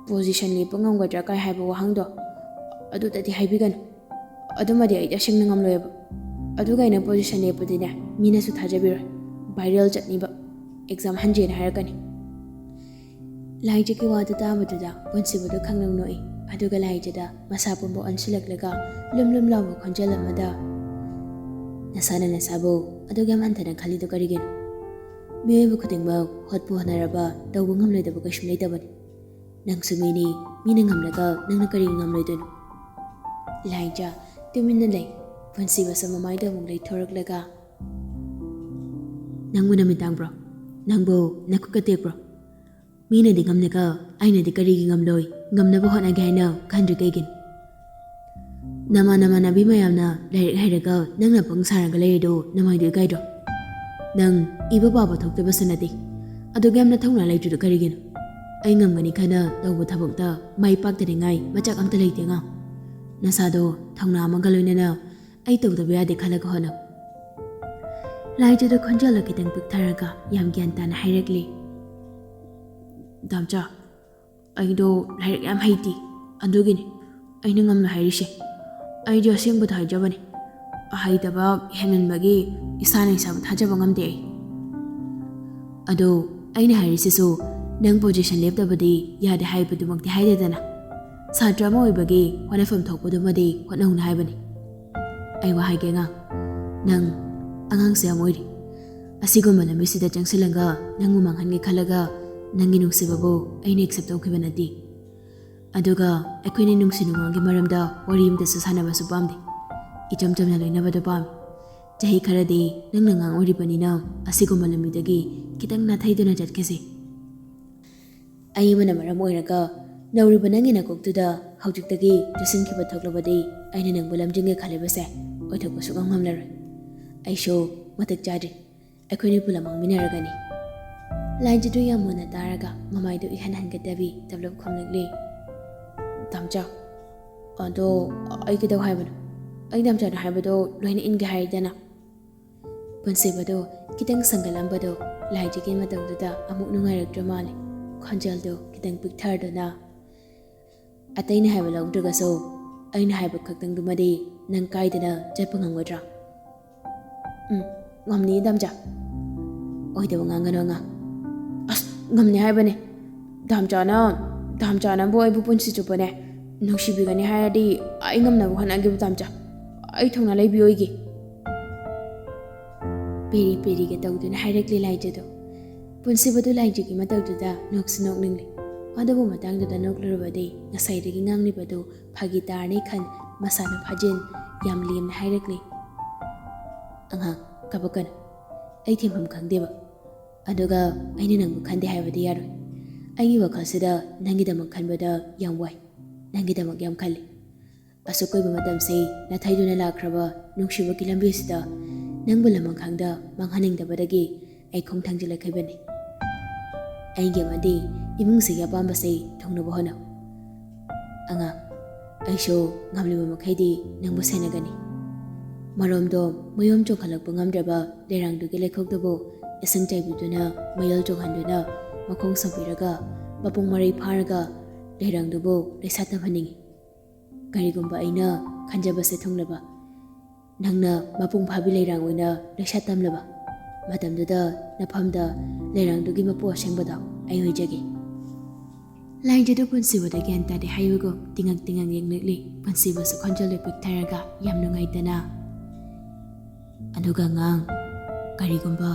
ꯄꯣꯖꯤꯁꯟ ꯂꯦꯞꯄ ꯉꯝꯒꯗ꯭ꯔꯥ ꯀꯥꯏ ꯍꯥꯏꯕ ꯋꯥꯍꯪꯗꯣ ꯑꯗꯨꯗꯗꯤ ꯍꯥꯏꯕꯤꯒꯅꯨ꯫ ꯑꯗꯨꯃꯗꯤ ꯑꯩ ꯇꯁꯦꯡꯅ ꯉꯝꯂꯣꯏꯕ꯫ ꯑꯗꯨꯒ ꯑꯩꯅ ꯄꯣꯖꯤꯁꯟ ꯂꯦꯞꯄꯗꯤꯅꯦ, ꯃꯤꯅꯁꯨ ꯊꯥꯖꯕꯤꯔꯣꯏ꯫ ꯚꯥꯏꯔꯦꯜ ꯆꯠꯅꯤꯕ꯫ ꯑꯦꯛꯖꯥꯝ ꯍꯟꯖꯦꯅ ꯍꯥꯏꯔꯛꯀꯅꯤ꯫" ꯂꯥꯏꯖꯒꯤ ꯋꯥꯗꯨ ꯇꯥꯕꯗꯨꯗ ꯄꯨꯟꯁꯤꯕꯗꯨ ꯈꯪꯅꯧ ꯅꯣꯛꯏ꯫ ꯑꯗꯨꯒ ꯂꯥꯏꯖꯗ ꯃꯁꯥ ꯄꯨꯝꯕ ꯑꯣꯟꯁꯤꯜꯂꯛꯂꯒ ꯂꯨꯝ ꯂꯨꯝ ꯂꯥꯎꯕ ꯈꯣꯟꯖꯦꯜ ꯑꯃꯗ, "ꯅꯁꯥꯅ ꯅꯁꯥꯕꯨ ꯑꯗꯨꯛ ꯌꯥꯝ ꯍꯟꯊꯅ ꯈꯜꯂꯤꯗꯨ ꯀꯔꯤꯒꯤꯅꯣ? ꯃꯤꯑꯣꯏꯕ ꯈꯨꯗꯤꯡꯃꯛ ꯍꯣꯠꯄꯨ ꯍꯣꯠꯅꯔꯕ ꯇꯧꯕ ꯉꯝꯂꯣꯏꯗꯕ ꯀꯩꯁꯨꯝ ꯂꯩꯇꯕꯅꯤ꯫ ꯅꯪꯁꯨ ꯃꯤꯅꯤ, ꯃꯤꯅ ꯉꯝꯂꯒ ꯅꯪꯅ ꯀꯔꯤꯒꯤ ꯉꯝꯂꯣꯏꯗꯣꯏꯅꯣ?" ꯂꯥꯏꯖ ꯇꯨꯃꯤꯟꯅ ꯂꯩ꯫ ꯄꯨꯟꯁꯤꯕꯁꯨ ꯃꯃꯥꯏꯗ ꯑꯃꯨꯛ ꯂꯩꯊꯣꯔꯛꯂꯒ, "ꯅꯪꯕꯨ ꯅꯃꯤꯠ ꯇꯥꯡꯕ꯭ꯔꯣ? ꯅꯪꯕꯨ ꯅꯈꯨꯠꯀ ꯇꯦꯛꯄ꯭ꯔꯣ? ꯃꯤꯅꯗꯤ ꯉꯝꯂꯒ ꯑꯩꯅꯗꯤ ꯀꯔꯤꯒꯤ ꯉꯝꯂꯣꯏ? ꯉꯝꯅꯕ ꯍꯣꯠꯅꯒꯦ ꯍꯥꯏꯅ ꯈꯟꯗ꯭ꯔꯤ ꯀꯩꯒꯤꯅꯣ? ꯅꯃꯥꯟ ꯅꯃꯥꯟꯅꯕꯤ ꯃꯌꯥꯝꯅ ꯂꯥꯏꯔꯤꯛ ꯍꯩꯔꯒ ꯅꯪꯅ ꯄꯪ ꯁꯥꯔꯒ ꯂꯩꯔꯤꯗꯣ ꯅꯃꯥꯏꯗꯨ ꯏꯀꯥꯏꯗ꯭ꯔꯣ? ꯅꯪ ꯏꯕ ꯄꯥꯕ ꯊꯣꯛꯇꯕꯁꯨ ꯅꯠꯇꯦ꯫ ꯑꯗꯨꯛ ꯌꯥꯝꯅ ꯊꯧꯅꯥ ꯂꯩꯇ꯭ꯔꯤꯗꯣ ꯀꯔꯤꯒꯤꯅꯣ? ꯑꯩ ꯉꯝꯒꯅꯤ ꯈꯟꯅ ꯇꯧꯕ ꯊꯕꯛꯇ ꯃꯥꯏ ꯄꯥꯛꯇꯅꯤꯡꯉꯥꯏ ꯃꯆꯥꯛ ꯑꯝꯇ ꯂꯩꯇꯦ ꯑꯉꯥꯡ꯫ ꯅꯁꯥꯗꯣ ꯊꯧꯅꯥ ꯑꯃꯒ ꯂꯣꯏꯅꯅ ꯑꯩ ꯇꯧꯗꯕ ꯌꯥꯗꯦ ꯈꯜꯂꯒ ꯍꯣꯠꯅꯧ꯫" ꯂꯥꯏꯖꯗ ꯈꯣꯟꯖꯦꯜꯗ ꯈꯤꯇꯪ ꯄꯤꯛꯊꯔꯒ ꯌꯥꯝ ꯒ꯭ꯌꯥꯟ ꯇꯥꯅ ꯍꯥꯏꯔꯛꯂꯤ꯫ "ꯗꯥꯝꯆꯥ, ꯑꯩꯗꯣ ꯂꯥꯏꯔꯤꯛ ꯌꯥꯝ ꯍꯩꯇꯦ, ꯑꯗꯨꯒꯤꯅꯤ ꯑꯩꯅ ꯉꯝꯂꯣꯏ ꯍꯥꯏꯔꯤꯁꯦ꯫ ꯑꯩꯗꯤ ꯑꯁꯦꯡꯕꯗꯣ ꯍꯥꯏꯖꯕꯅꯤ꯫ ꯑꯍꯩꯇꯕ ꯍꯦꯟꯃꯟꯕꯒꯤ ꯏꯁꯥꯅ ꯏꯁꯥꯕꯨ ꯊꯥꯖꯕ ꯉꯝꯗꯦ ꯑꯩ꯫ ꯑꯗꯣ ꯑꯩꯅ ꯍꯥꯏꯔꯤꯁꯤꯁꯨ ꯅꯪ ꯄꯣꯖꯤꯁꯟ ꯂꯦꯞꯇꯕꯗꯤ ꯌꯥꯗꯦ ꯍꯥꯏꯕꯗꯨꯃꯛꯇꯤ ꯍꯥꯏꯗꯦꯗꯅ꯫ ꯁꯥꯇ꯭ꯔ ꯑꯃ ꯑꯣꯏꯕꯒꯤ ꯍꯣꯠꯅꯐꯝ ꯊꯣꯛꯄꯗꯨꯃꯗꯤ ꯍꯣꯠꯅꯧꯅ ꯍꯥꯏꯕꯅꯤ꯫ ꯑꯩ ꯋꯥ ꯍꯥꯏꯒꯦ ꯑꯉꯥꯡ, ꯅꯪ ꯑꯉꯥꯡꯁꯨ ꯌꯥꯝ ꯑꯣꯏꯔꯤ꯫ ꯑꯁꯤꯒꯨꯝꯕ ꯂꯝꯕꯤꯁꯤꯗ ꯆꯪꯁꯤꯜꯂꯒ ꯅꯪꯕꯨ ꯃꯥꯡꯍꯟꯒꯦ ꯈꯜꯂꯒ ꯅꯪꯒꯤ ꯅꯨꯡꯁꯤꯕꯕꯨ ꯑꯩꯅ ꯑꯦꯛꯁꯦꯞ ꯇꯧꯈꯤꯕ ꯅꯠꯇꯦ꯫ ꯑꯗꯨꯒ ꯑꯩꯈꯣꯏꯅ ꯅꯨꯡꯁꯤ ꯅꯨꯡꯉꯣꯟꯒꯤ ꯃꯔꯝꯗ ꯋꯥꯔꯤ ꯑꯃꯇꯁꯨ ꯁꯥꯟꯅꯕꯁꯨ ꯄꯥꯝꯗꯦ꯫ ꯏꯆꯝ ꯆꯝꯅ ꯂꯣꯏꯅꯕꯗꯨ ꯄꯥꯝꯃꯤ꯫ ꯆꯍꯤ ꯈꯔꯗꯤ ꯅꯪꯅ ꯑꯉꯥꯡ ꯑꯣꯏꯔꯤꯕꯅꯤꯅ ꯑꯁꯤꯒꯨꯝꯕ ꯂꯝꯕꯤꯗꯒꯤ ꯈꯤꯇꯪ ꯅꯥꯊꯩꯗꯨꯅ ꯆꯠꯈꯤꯁꯤ꯫ ꯑꯏꯕꯅ ꯃꯔꯝ ꯑꯣꯏꯔꯒ ꯅꯧꯔꯤꯕ ꯅꯪꯒꯤ ꯅꯀꯣꯛꯇꯨꯗ ꯍꯧꯖꯤꯛꯇꯒꯤ ꯇꯨꯁꯤꯟꯈꯤꯕ ꯊꯣꯛꯂꯕꯗꯤ ꯑꯩꯅ ꯅꯪꯕꯨ ꯂꯝꯖꯤꯡꯒꯦ ꯈꯜꯂꯤꯕꯁꯦ ꯑꯣꯏꯊꯣꯛꯄ ꯁꯨꯛꯉꯝ ꯉꯝꯂꯔꯣꯏ꯫ ꯑꯩꯁꯨ ꯃꯇꯤꯛ ꯆꯥꯗ꯭ꯔꯤ꯫ ꯑꯩꯈꯣꯏꯅꯤ ꯄꯨꯂꯞ ꯃꯥꯡꯃꯤꯟꯅꯔꯒꯅꯤ꯫ ꯂꯥꯏꯖꯗꯨ ꯌꯥꯝ ꯃꯨꯟꯅ ꯇꯥꯔꯒ ꯃꯃꯥꯏꯗꯨ ꯏꯍꯟ ꯍꯟꯒꯠꯇꯕꯤ ꯇꯞꯂꯞ ꯈꯨꯝꯂꯛꯂꯤ꯫ ꯇꯥꯝꯆꯥ, ꯑꯗꯣ ꯑꯩ ꯀꯩꯗꯧ ꯍꯥꯏꯕꯅꯣ? ꯑꯩ ꯇꯥꯝꯆꯥꯅ ꯍꯥꯏꯕꯗꯣ ꯂꯣꯏꯅ ꯏꯟꯒꯦ ꯍꯥꯏꯔꯤꯗꯅ꯫ ꯄꯨꯟꯁꯤꯕꯗꯣ ꯈꯤꯇꯪ ꯁꯪꯒꯠꯂꯝꯕꯗꯣ ꯂꯥꯏꯖꯒꯤ ꯃꯇꯧꯗꯨꯗ ꯑꯃꯨꯛ ꯅꯨꯡꯉꯥꯏꯔꯛꯇ꯭ꯔ ꯃꯥꯜꯂꯦ꯫ ꯈꯣꯟꯖꯦꯜꯗꯣ ꯈꯤꯇꯪ ꯄꯤꯛꯊꯔꯗꯨꯅ, ꯑꯇꯩꯅ ꯍꯥꯏꯕ ꯂꯧꯗ꯭ꯔꯒꯁꯨ ꯑꯩꯅ ꯍꯥꯏꯕ ꯈꯛꯇꯪꯗꯨꯃꯗꯤ ꯅꯪ ꯀꯥꯏꯗꯅ ꯆꯠꯄ ꯉꯝꯒꯗ꯭ꯔꯥ? ꯎꯝ, ꯉꯝꯅꯤ ꯗꯥꯝꯆꯥ꯫ ꯑꯣꯏꯗꯕ ꯉꯥꯡꯒꯅꯨ ꯑꯉꯥꯡ꯫ ꯑꯁ, ꯉꯝꯅꯤ ꯍꯥꯏꯕꯅꯦ꯫ ꯗꯥꯝꯆꯥꯅ, ꯗꯥꯝꯆꯥꯅꯕꯨ ꯑꯩꯕꯨ ꯄꯨꯟꯁꯤ ꯆꯨꯞꯄꯅꯦ ꯅꯨꯡꯁꯤꯕꯤꯒꯅꯤ ꯍꯥꯏꯔꯗꯤ ꯑꯩ ꯉꯝꯅꯕ ꯍꯣꯠꯅꯒꯦꯕ ꯗꯥꯝꯆꯥ꯫ ꯑꯩ ꯊꯧꯅꯥ ꯂꯩꯕꯤꯌꯣꯏꯒꯦ꯫ ꯄꯦꯔꯤ ꯄꯦꯔꯤꯒ ꯇꯧꯗꯨꯅ ꯍꯥꯏꯔꯛꯂꯤ ꯂꯥꯏꯖꯗꯣ꯫ ꯄꯨꯟꯁꯤꯕꯗꯨ ꯂꯥꯏꯖꯒꯤ ꯃꯇꯧꯗꯨꯗ ꯅꯣꯛꯁꯨ ꯅꯣꯛꯅꯤꯡꯂꯤ꯫ ꯑꯗꯨꯕꯨ ꯃꯇꯥꯡꯗꯨꯗ ꯅꯣꯛꯂꯨꯔꯕꯗꯤ ꯉꯁꯥꯏꯗꯒꯤ ꯉꯥꯡꯂꯤꯕꯗꯨ ꯐꯥꯒꯤ ꯇꯥꯔꯅꯤ ꯈꯟ ꯃꯁꯥꯅ ꯐꯥꯖꯤꯟ ꯌꯥꯝ ꯂꯦꯝꯅ ꯍꯥꯏꯔꯛꯂꯤ꯫ "ꯑꯉꯥꯡ, ꯀꯥꯄꯛꯀꯅꯨ꯫ ꯑꯩ ꯊꯦꯝꯐꯝ ꯈꯪꯗꯦꯕ꯫ ꯑꯗꯨꯒ ꯑꯩꯅ ꯅꯪꯕꯨ ꯈꯟꯗꯦ ꯍꯥꯏꯕꯗꯤ ꯌꯥꯔꯣꯏ꯫ ꯑꯩꯒꯤ ꯋꯥꯈꯜꯁꯤꯗ ꯅꯪꯒꯤꯗꯃꯛ ꯈꯟꯕꯗ ꯌꯥꯝ ꯋꯥꯏ꯫ ꯅꯪꯒꯤꯗꯃꯛ ꯌꯥꯝ ꯈꯜꯂꯤ꯫ ꯑꯁꯨꯛ ꯀꯨꯏꯕ ꯃꯇꯝꯁꯤ ꯅꯥꯊꯩꯗꯨꯅ ꯂꯥꯛꯈ꯭ꯔꯕ ꯅꯨꯡꯁꯤꯕꯒꯤ ꯂꯝꯕꯤꯁꯤꯗ ꯅꯪꯕꯨ ꯂꯃꯟꯈꯥꯡꯗ ꯃꯥꯡꯍꯟꯅꯤꯡꯗꯕꯗꯒꯤ ꯑꯩ ꯈꯣꯡ ꯊꯥꯡꯖꯤꯜꯂꯛꯈꯤꯕꯅꯤ꯫ ꯑꯩꯒꯤ ꯑꯃꯗꯤ ꯏꯃꯨꯡꯁꯤꯒꯤ ꯑꯄꯥꯝꯕꯁꯤ ꯊꯨꯡꯅꯕ ꯍꯣꯠꯅꯧ꯫ ꯑꯉꯥꯡ, ꯑꯩꯁꯨ ꯉꯝꯂꯤꯕ ꯃꯈꯩꯗꯤ ꯅꯪꯕꯨ ꯁꯦꯟꯅꯒꯅꯤ꯫" ꯃꯔꯣꯝꯗꯣ ꯃꯌꯣꯝ ꯆꯣꯡꯈꯠꯂꯛꯄ ꯉꯝꯗ꯭ꯔꯕ ꯂꯩꯔꯥꯡꯗꯨꯒꯤ ꯂꯩꯈꯣꯛꯇꯨꯕꯨ ꯏꯁꯤꯡ ꯆꯥꯏꯕꯤꯗꯨꯅ ꯃꯌꯣꯜ ꯆꯣꯡꯍꯟꯗꯨꯅ ꯃꯈꯣꯡ ꯁꯣꯝꯕꯤꯔꯒ ꯃꯄꯨꯡ ꯃꯔꯩ ꯐꯥꯔꯒ ꯂꯩꯔꯥꯡꯗꯨꯕꯨ ꯂꯩꯁꯥ ꯇꯝꯍꯟꯅꯤꯡꯏ꯫ ꯀꯔꯤꯒꯨꯝꯕ ꯑꯩꯅ ꯈꯟꯖꯕꯁꯦ ꯊꯨꯡꯂꯕ, ꯅꯪꯅ ꯃꯄꯨꯡ ꯐꯥꯕꯤ ꯂꯩꯔꯥꯡ ꯑꯣꯏꯅ ꯂꯩꯁꯥ ꯇꯝꯂꯕ ꯃꯇꯝꯗꯨꯗ ꯅꯐꯝꯗ ꯂꯩꯔꯥꯡꯗꯨꯒꯤ ꯃꯄꯨ ꯑꯁꯦꯡꯕꯗꯣ ꯑꯩ ꯑꯣꯏꯖꯒꯦ꯫ ꯂꯥꯏꯖꯗꯨ ꯄꯨꯟꯁꯤꯕꯗ ꯒ꯭ꯌꯥꯟ ꯇꯥꯗꯦ ꯍꯥꯏꯕꯒꯨꯝ ꯇꯤꯉꯛ ꯇꯤꯉꯛ ꯌꯦꯡꯂꯛꯂꯤ꯫ ꯄꯨꯟꯁꯤꯕꯁꯨ ꯈꯣꯟꯖꯦꯜꯗꯨ ꯄꯤꯛꯊꯔꯒ ꯌꯥꯝ ꯅꯨꯡꯉꯥꯏꯇꯅ, "ꯑꯗꯨꯒ ꯑꯉꯥꯡ, ꯀꯔꯤꯒꯨꯝꯕ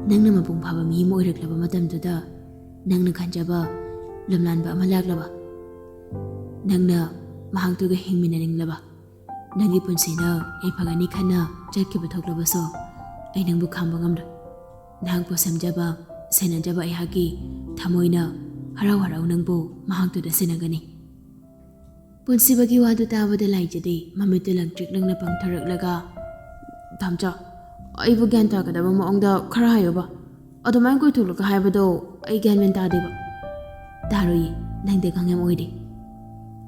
ꯅꯪꯅ ꯃꯄꯨꯡ ꯐꯥꯕ ꯃꯤ ꯑꯃ ꯑꯣꯏꯔꯛꯂꯕ ꯃꯇꯝꯗꯨꯗ ꯅꯪꯅ ꯈꯟꯖꯕ ꯂꯝꯂꯥꯟꯕ ꯑꯃ ꯂꯥꯛꯂꯕ, ꯅꯪꯅ ꯃꯍꯥꯛꯇꯨꯒ ꯍꯤꯡꯃꯤꯟꯅꯅꯤꯡꯂꯕ, ꯅꯪꯒꯤ ꯄꯨꯟꯁꯤꯅ ꯌꯥꯏꯐꯒꯅꯤ ꯈꯟꯅ ꯆꯠꯈꯤꯕ ꯊꯣꯛꯂꯕꯁꯨ, ꯑꯩ ꯅꯪꯕꯨ ꯈꯥꯝꯕ ꯉꯝꯂꯣꯏ꯫ ꯅꯍꯥꯛꯄꯨ ꯁꯦꯝꯖꯕ, ꯁꯦꯟꯅꯖꯕ ꯑꯩꯍꯥꯛꯀꯤ ꯊꯃꯣꯏꯅ ꯍꯔꯥꯎ ꯍꯔꯥꯎ ꯅꯪꯕꯨ ꯃꯍꯥꯛꯇꯨꯗ ꯁꯤꯟꯅꯒꯅꯤ꯫" ꯄꯨꯟꯁꯤꯕꯒꯤ ꯋꯥꯗꯨ ꯇꯥꯕꯗ ꯂꯥꯏꯖꯗꯤ ꯃꯃꯤꯠꯇꯨ ꯂꯪꯇ꯭ꯔꯤꯛ ꯂꯪꯅ ꯄꯥꯡꯊꯔꯛꯂꯒ, "ꯇꯥꯝꯆꯥ, ꯑꯩꯕꯨ ꯒ꯭ꯌꯥꯟ ꯇꯥꯒꯗꯕ ꯃꯑꯣꯡꯗ ꯈꯔ ꯍꯥꯏꯌꯨꯕ꯫ ꯑꯗꯨꯃꯥꯏꯅ ꯀꯣꯏꯊꯣꯛꯂꯒ ꯍꯥꯏꯕꯗꯣ ꯑꯩ ꯒ꯭ꯌꯥꯟ ꯃꯦꯟ ꯇꯥꯗꯦꯕ꯫" "ꯇꯥꯔꯣꯏꯌꯦ, ꯅꯪꯗꯤ ꯑꯉꯥꯡ ꯌꯥꯝ ꯑꯣꯏꯔꯤ꯫"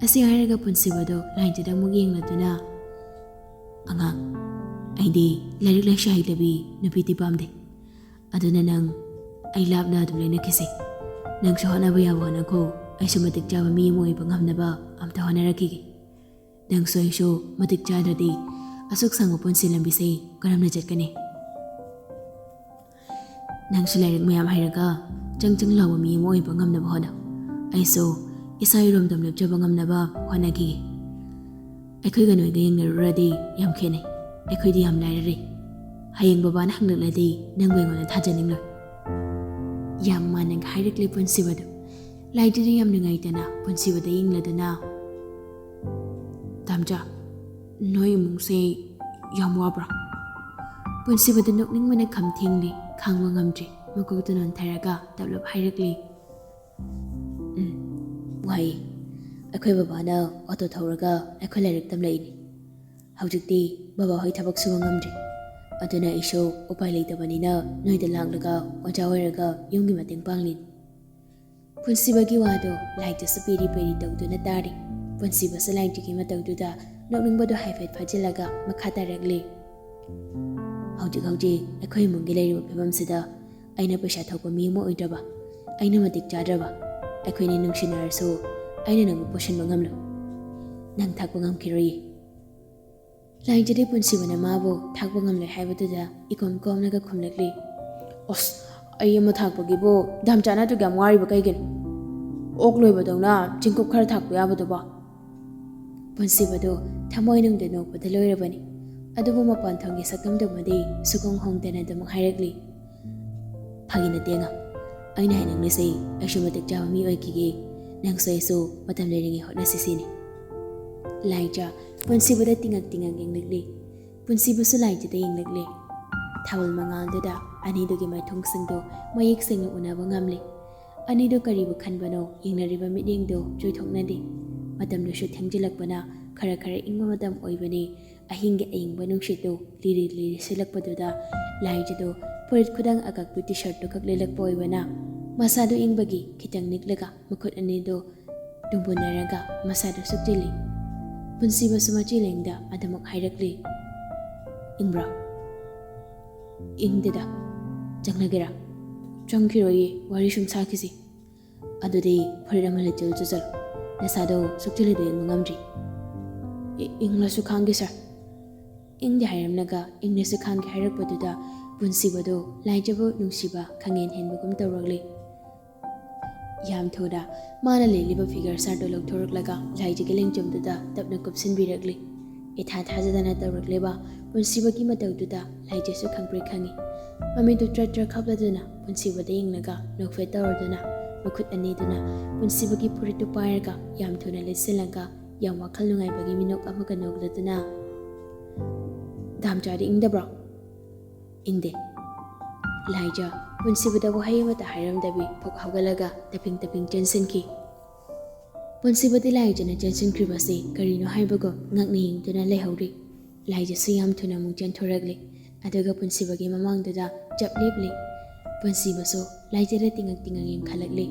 ꯑꯁꯤ ꯍꯥꯏꯔꯒ ꯄꯨꯟꯁꯤꯕꯗꯣ ꯂꯥꯏꯖꯗ ꯑꯃꯨꯛ ꯌꯦꯡꯂꯗꯨꯅ, "ꯑꯉꯥꯡ, ꯑꯩꯗꯤ ꯂꯥꯏꯔꯤꯛ ꯂꯥꯏꯁꯨ ꯍꯩꯇꯕꯤ ꯅꯨꯄꯤꯗꯤ ꯄꯥꯝꯗꯦ꯫ ꯑꯗꯨꯅ ꯅꯪ ꯑꯩ ꯂꯥꯞꯅ ꯑꯗꯨꯝ ꯂꯩꯅꯈꯤꯁꯦ꯫ ꯅꯪꯁꯨ ꯍꯣꯠꯅꯕ ꯌꯥꯕ ꯍꯣꯠꯅꯈꯣ, ꯑꯩꯁꯨ ꯃꯇꯤꯛ ꯆꯥꯕ ꯃꯤ ꯑꯃ ꯑꯣꯏꯕ ꯉꯝꯅꯕ ꯑꯝꯇ ꯍꯣꯠꯅꯔꯛꯈꯤꯒꯦ꯫ ꯅꯪꯁꯨ ꯑꯩꯁꯨ ꯃꯇꯤꯛ ꯆꯥꯗ꯭ꯔꯗꯤ ꯑꯁꯨꯛ ꯁꯥꯡꯕ ꯄꯨꯟꯁꯤ ꯂꯝꯕꯤꯁꯦ ꯀꯔꯝꯅ ꯆꯠꯀꯅꯤ? ꯅꯪꯁꯨ ꯂꯥꯏꯔꯤꯛ ꯃꯌꯥꯝ ꯍꯩꯔꯒ ꯆꯪ ꯆꯪ ꯂꯥꯎꯕ ꯃꯤ ꯑꯃ ꯑꯣꯏꯕ ꯉꯝꯅꯕ ꯍꯣꯠꯅꯧ꯫ ꯑꯩꯁꯨ ꯏꯁꯥ ꯏꯔꯣꯝꯗꯣꯝ ꯂꯦꯞꯆꯕ ꯉꯝꯅꯕ ꯍꯣꯠꯅꯈꯤꯒꯦ꯫ ꯑꯩꯈꯣꯏꯒ ꯅꯣꯏꯒ ꯌꯦꯡꯅꯔꯨꯔꯗꯤ ꯌꯥꯝ ꯈꯦꯠꯅꯩ꯫ ꯑꯩꯈꯣꯏꯗꯤ ꯌꯥꯝ ꯂꯥꯏꯔꯔꯦ꯫ ꯍꯌꯦꯡ ꯕꯕꯥꯅ ꯍꯪꯂꯛꯂꯗꯤ ꯅꯪꯕꯨ ꯑꯩꯉꯣꯟꯗ ꯊꯥꯖꯅꯤꯡꯂꯣꯏ꯫" ꯌꯥꯝ ꯃꯥꯟꯅꯒ ꯍꯥꯏꯔꯛꯂꯦ ꯄꯨꯟꯁꯤꯕꯗꯨ꯫ ꯂꯥꯏꯖꯗꯤ ꯌꯥꯝ ꯅꯨꯡꯉꯥꯏꯇꯅ ꯄꯨꯟꯁꯤꯕꯗ ꯌꯦꯡꯂꯗꯨꯅ, "ꯇꯥꯝꯆꯥ, ꯅꯣꯏ ꯏꯃꯨꯡꯁꯦ ꯌꯥꯝ ꯋꯥꯕ꯭ꯔꯥ?" ꯄꯨꯟꯁꯤꯕꯗ ꯅꯣꯛꯅꯤꯡꯕꯅ ꯈꯝ ꯊꯦꯡꯂꯦ, ꯈꯥꯡꯕ ꯉꯝꯗ꯭ꯔꯦ꯫ ꯃꯀꯣꯛꯇꯨ ꯅꯣꯟꯊꯔꯒ ꯇꯞꯂꯞ ꯍꯥꯏꯔꯛꯂꯤ, "ꯎꯝ, ꯋꯥꯏ꯫ ꯑꯩꯈꯣꯏ ꯕꯕꯥꯅ ꯑꯣꯇꯣ ꯊꯧꯔꯒ ꯑꯩꯈꯣꯏ ꯂꯥꯏꯔꯤꯛ ꯇꯝꯂꯛꯏꯅꯤ꯫ ꯍꯧꯖꯤꯛꯇꯤ ꯕꯕꯥ ꯍꯣꯏ ꯊꯕꯛ ꯁꯨꯕ ꯉꯝꯗ꯭ꯔꯦ꯫ ꯑꯗꯨꯅ ꯑꯩꯁꯨ ꯎꯄꯥꯏ ꯂꯩꯇꯕꯅꯤꯅ ꯅꯣꯏꯗ ꯂꯥꯛꯂꯒ ꯑꯣꯖꯥ ꯑꯣꯏꯔꯒ ꯌꯨꯝꯒꯤ ꯃꯇꯦꯡ ꯄꯥꯡꯂꯤꯅꯤ꯫" ꯄꯨꯟꯁꯤꯕꯒꯤ ꯋꯥꯗꯣ ꯂꯥꯏꯖꯁꯨ ꯄꯦꯔꯤ ꯄꯦꯔꯤ ꯇꯧꯗꯨꯅ ꯇꯥꯔꯤ꯫ ꯄꯨꯟꯁꯤꯕꯁꯨ ꯂꯥꯏꯖꯒꯤ ꯃꯇꯧꯗꯨꯗ ꯅꯣꯛꯅꯤꯡꯕꯗꯣ ꯍꯥꯏꯐꯦꯠ ꯐꯥꯖꯤꯜꯂꯒ ꯃꯈꯥ ꯇꯥꯔꯛꯂꯤ, "ꯍꯧꯖꯤꯛ ꯍꯧꯖꯤꯛ ꯑꯩꯈꯣꯏ ꯏꯃꯨꯡꯒꯤ ꯂꯩꯔꯤꯕ ꯐꯤꯕꯝꯁꯤꯗ ꯑꯩꯅ ꯄꯩꯁꯥ ꯊꯣꯛꯄ ꯃꯤ ꯑꯃ ꯑꯣꯏꯗ꯭ꯔꯕ, ꯑꯩꯅ ꯃꯇꯤꯛ ꯆꯥꯗ꯭ꯔꯕ, ꯑꯩꯈꯣꯏꯅꯤ ꯅꯨꯡꯁꯤꯅꯔꯁꯨ ꯑꯩꯅ ꯅꯪꯕꯨ ꯄꯨꯁꯤꯟꯕ ꯉꯝꯂꯣꯏ꯫ ꯅꯪ ꯊꯥꯛꯄ ꯉꯝꯈꯤꯔꯣꯏꯌꯦ꯫" ꯂꯥꯏꯖꯗꯤ ꯄꯨꯟꯁꯤꯕꯅ ꯃꯥꯕꯨ ꯊꯥꯛꯄ ꯉꯝꯂꯣꯏ ꯍꯥꯏꯕꯗꯨꯗ ꯏꯀꯣꯝ ꯀꯣꯝꯂꯒ ꯈꯨꯝꯂꯛꯂꯤ, "ꯑꯁ, ꯑꯩ ꯑꯃ ꯊꯥꯛꯄꯒꯤꯕꯨ ꯗꯥꯝꯆꯥꯅ ꯑꯗꯨꯛ ꯌꯥꯝ ꯋꯥꯔꯤꯕ ꯀꯩꯒꯤꯅꯣ? ꯑꯣꯛ ꯂꯣꯏꯕꯗꯧꯅ ꯆꯦꯡꯀꯨꯞ ꯈꯔ ꯊꯥꯛꯄ ꯌꯥꯕꯗꯨꯕꯣ? ꯄꯨꯟꯁꯤꯕꯗꯣ ꯊꯃꯣꯏꯅꯨꯡꯗ ꯅꯣꯛꯄꯗ ꯂꯣꯏꯔꯕꯅꯤ꯫ ꯑꯗꯨꯕꯨ ꯃꯄꯥꯟ ꯊꯣꯡꯒꯤ ꯁꯛꯇꯝꯗꯨꯃꯗꯤ ꯁꯨꯈꯣꯡ ꯍꯣꯡꯗꯅ ꯑꯗꯨꯃꯛ ꯍꯥꯏꯔꯛꯂꯤ, "ꯐꯥꯒꯤ ꯅꯠꯇꯦ ꯑꯉꯥꯡ꯫ ꯑꯩꯅ ꯍꯥꯏꯅꯤꯡꯂꯤꯁꯤ, ꯑꯩꯁꯨ ꯃꯇꯤꯛ ꯆꯥꯕ ꯃꯤ ꯑꯣꯏꯈꯤꯒꯦ꯫ ꯅꯪꯁꯨ ꯑꯩꯁꯨ ꯃꯇꯝ ꯂꯩꯔꯤꯉꯩ ꯍꯣꯠꯅꯁꯤ ꯁꯤꯅꯤ꯫" ꯂꯥꯏꯖ ꯄꯨꯟꯁꯤꯕꯗ ꯇꯤꯡꯉꯛ ꯇꯤꯡꯉꯛ ꯌꯦꯡꯂꯛꯂꯤ꯫ ꯄꯨꯟꯁꯤꯕꯁꯨ ꯂꯥꯏꯖꯗ ꯌꯦꯡꯂꯛꯂꯤ꯫ ꯊꯥꯕꯜ ꯃꯉꯥꯜꯗꯨꯗ ꯑꯅꯤꯗꯨꯒꯤ ꯃꯥꯏꯊꯣꯡꯁꯤꯡꯗꯣ ꯃꯌꯦꯛ ꯁꯦꯡꯅ ꯎꯅꯕ ꯉꯝꯂꯤ꯫ ꯑꯅꯤꯗꯨ ꯀꯔꯤꯕꯨ ꯈꯟꯕꯅꯣ ꯌꯦꯡꯅꯔꯤꯕ ꯃꯤꯠꯌꯦꯡꯗꯣ ꯆꯣꯏꯊꯣꯛꯅꯗꯦ꯫ ꯃꯇꯝꯗꯨꯁꯨ ꯊꯦꯡꯖꯤꯜꯂꯛꯄꯅ ꯈꯔ ꯈꯔ ꯏꯪꯕ ꯃꯇꯝ ꯑꯣꯏꯕꯅꯤ꯫ ꯑꯍꯤꯡꯒꯤ ꯑꯏꯪꯕ ꯅꯨꯡꯁꯤꯠꯇꯨ ꯂꯤꯔꯤ ꯂꯤꯔꯤ ꯁꯤꯠꯂꯛꯄꯗꯨꯗ ꯂꯥꯏꯖꯗꯨ ꯐꯨꯔꯤꯠ ꯈꯨꯗꯥꯡ ꯑꯀꯛꯄꯤ ꯇꯤ ꯁꯔꯠꯇꯨ ꯈꯛ ꯂꯤꯠꯂꯛꯄ ꯑꯣꯏꯕꯅ ꯃꯁꯥꯗꯨ ꯏꯪꯕꯒꯤ ꯈꯤꯇꯪ ꯅꯤꯛꯂꯒ ꯃꯈꯨꯠ ꯑꯅꯤꯗꯨ ꯇꯨꯝꯕꯨꯅꯔꯒ ꯃꯁꯥꯗꯨ ꯁꯨꯛꯆꯤꯜꯂꯤ꯫ ꯄꯨꯟꯁꯤꯕꯁꯨ ꯃꯆꯤ ꯂꯦꯡꯗ ꯑꯗꯨꯃꯛ ꯍꯥꯏꯔꯛꯂꯤ, "ꯏꯪꯕ꯭ꯔꯣ?" "ꯏꯪꯗꯦꯗ꯫ ꯆꯪꯂꯒꯦꯔꯥ?" "ꯆꯪꯈꯤꯔꯣꯏꯌꯦ, ꯋꯥꯔꯤ ꯁꯨꯝ ꯁꯥꯈꯤꯁꯤ꯫" "ꯑꯗꯨꯗꯤ ꯐꯨꯔꯤꯠ ꯑꯃ ꯂꯤꯠꯆꯜꯂꯨ ꯆꯣ ꯆꯠꯂꯣ꯫ ꯅꯁꯥꯗꯣ ꯁꯨꯛꯆꯤꯜꯂꯤꯗꯣ ꯌꯦꯡꯕ ꯉꯝꯗ꯭ꯔꯤ꯫" "ꯏ-, ꯏꯪꯂꯁꯨ ꯈꯥꯡꯒꯦ ꯁꯥꯔ꯫" ꯏꯪꯗꯦ ꯍꯥꯏꯔꯝꯂꯒ ꯏꯪꯂꯁꯨ ꯈꯥꯡꯒꯦ ꯍꯥꯏꯔꯛꯄꯗꯨꯗ ꯄꯨꯟꯁꯤꯕꯗꯣ ꯂꯥꯏꯖꯕꯨ ꯅꯨꯡꯁꯤꯕ ꯈꯪꯍꯦꯟ ꯍꯦꯟꯕꯒꯨꯝ ꯇꯧꯔꯛꯂꯤ꯫ ꯌꯥꯝ ꯊꯨꯅ ꯃꯥꯅ ꯂꯤꯠꯂꯤꯕ ꯐꯤꯒꯔ ꯁꯥꯔꯠꯇꯨ ꯂꯧꯊꯣꯔꯛꯂꯒ ꯂꯥꯏꯖꯒꯤ ꯂꯦꯡꯖꯨꯝꯗꯨꯗ ꯇꯞꯅ ꯀꯨꯞꯁꯤꯟꯕꯤꯔꯛꯂꯤ꯫ ꯏꯊꯥ ꯊꯥꯖꯗꯅ ꯇꯧꯔꯛꯂꯤꯕ ꯄꯨꯟꯁꯤꯕꯒꯤ ꯃꯇꯧꯗꯨꯗ ꯂꯥꯏꯖꯁꯨ ꯈꯪꯄ꯭ꯔꯦꯛ ꯈꯪꯏ꯫ ꯃꯃꯤꯠꯇꯨ ꯇ꯭ꯔꯠ ꯇ꯭ꯔꯠ ꯈꯞꯂꯗꯨꯅ ꯄꯨꯟꯁꯤꯕꯗ ꯌꯦꯡꯂꯒ ꯅꯣꯛꯐꯦꯠ ꯇꯧꯔꯗꯨꯅ ꯃꯈꯨꯠ ꯑꯅꯤꯗꯨꯅ ꯄꯨꯟꯁꯤꯕꯒꯤ ꯐꯨꯔꯤꯠꯇꯨ ꯄꯥꯏꯔꯒ ꯌꯥꯝ ꯊꯨꯅ ꯂꯤꯠꯁꯤꯜꯂꯒ ꯌꯥꯝ ꯋꯥꯈꯜ ꯅꯨꯡꯉꯥꯏꯕꯒꯤ ꯃꯤꯅꯣꯛ ꯑꯃꯒ ꯅꯣꯛꯂꯗꯨꯅ, "ꯗꯥꯝꯆꯥꯗꯤ ꯏꯪꯗꯕ꯭ꯔꯣ?" "ꯏꯪꯗꯦ꯫" ꯂꯥꯏꯖ ꯄꯨꯟꯁꯤꯕꯗ ꯋꯥꯍꯩ ꯑꯃꯠꯇ ꯍꯥꯏꯔꯝꯗꯕꯤ ꯐꯨꯛ ꯍꯧꯒꯠꯂꯒ ꯇꯞꯄꯤꯡ ꯇꯞꯄꯤꯡ ꯆꯦꯟꯁꯤꯟꯈꯤ꯫ ꯄꯨꯟꯁꯤꯕꯗꯤ ꯂꯥꯏꯖꯅ ꯆꯦꯟꯁꯤꯟꯈ꯭ꯔꯤꯕꯁꯤ ꯀꯔꯤꯅꯣ ꯍꯥꯏꯕꯒꯨꯝ ꯉꯛꯅ ꯌꯦꯡꯗꯨꯅ ꯂꯩꯍꯧꯔꯤ꯫ ꯂꯥꯏꯖꯁꯨ ꯌꯥꯝ ꯊꯨꯅ ꯑꯃꯨꯛ ꯆꯦꯟꯊꯣꯔꯛꯂꯤ, ꯑꯗꯨꯒ ꯄꯨꯟꯁꯤꯕꯒꯤ ꯃꯃꯥꯡꯗꯨꯗ ꯆꯞ ꯂꯦꯞꯂꯤ꯫ ꯄꯨꯟꯁꯤꯕꯁꯨ ꯂꯥꯏꯖꯗ ꯇꯤꯡꯉꯛ ꯇꯤꯡꯉꯛ ꯌꯦꯡꯈꯠꯂꯛꯂꯤ꯫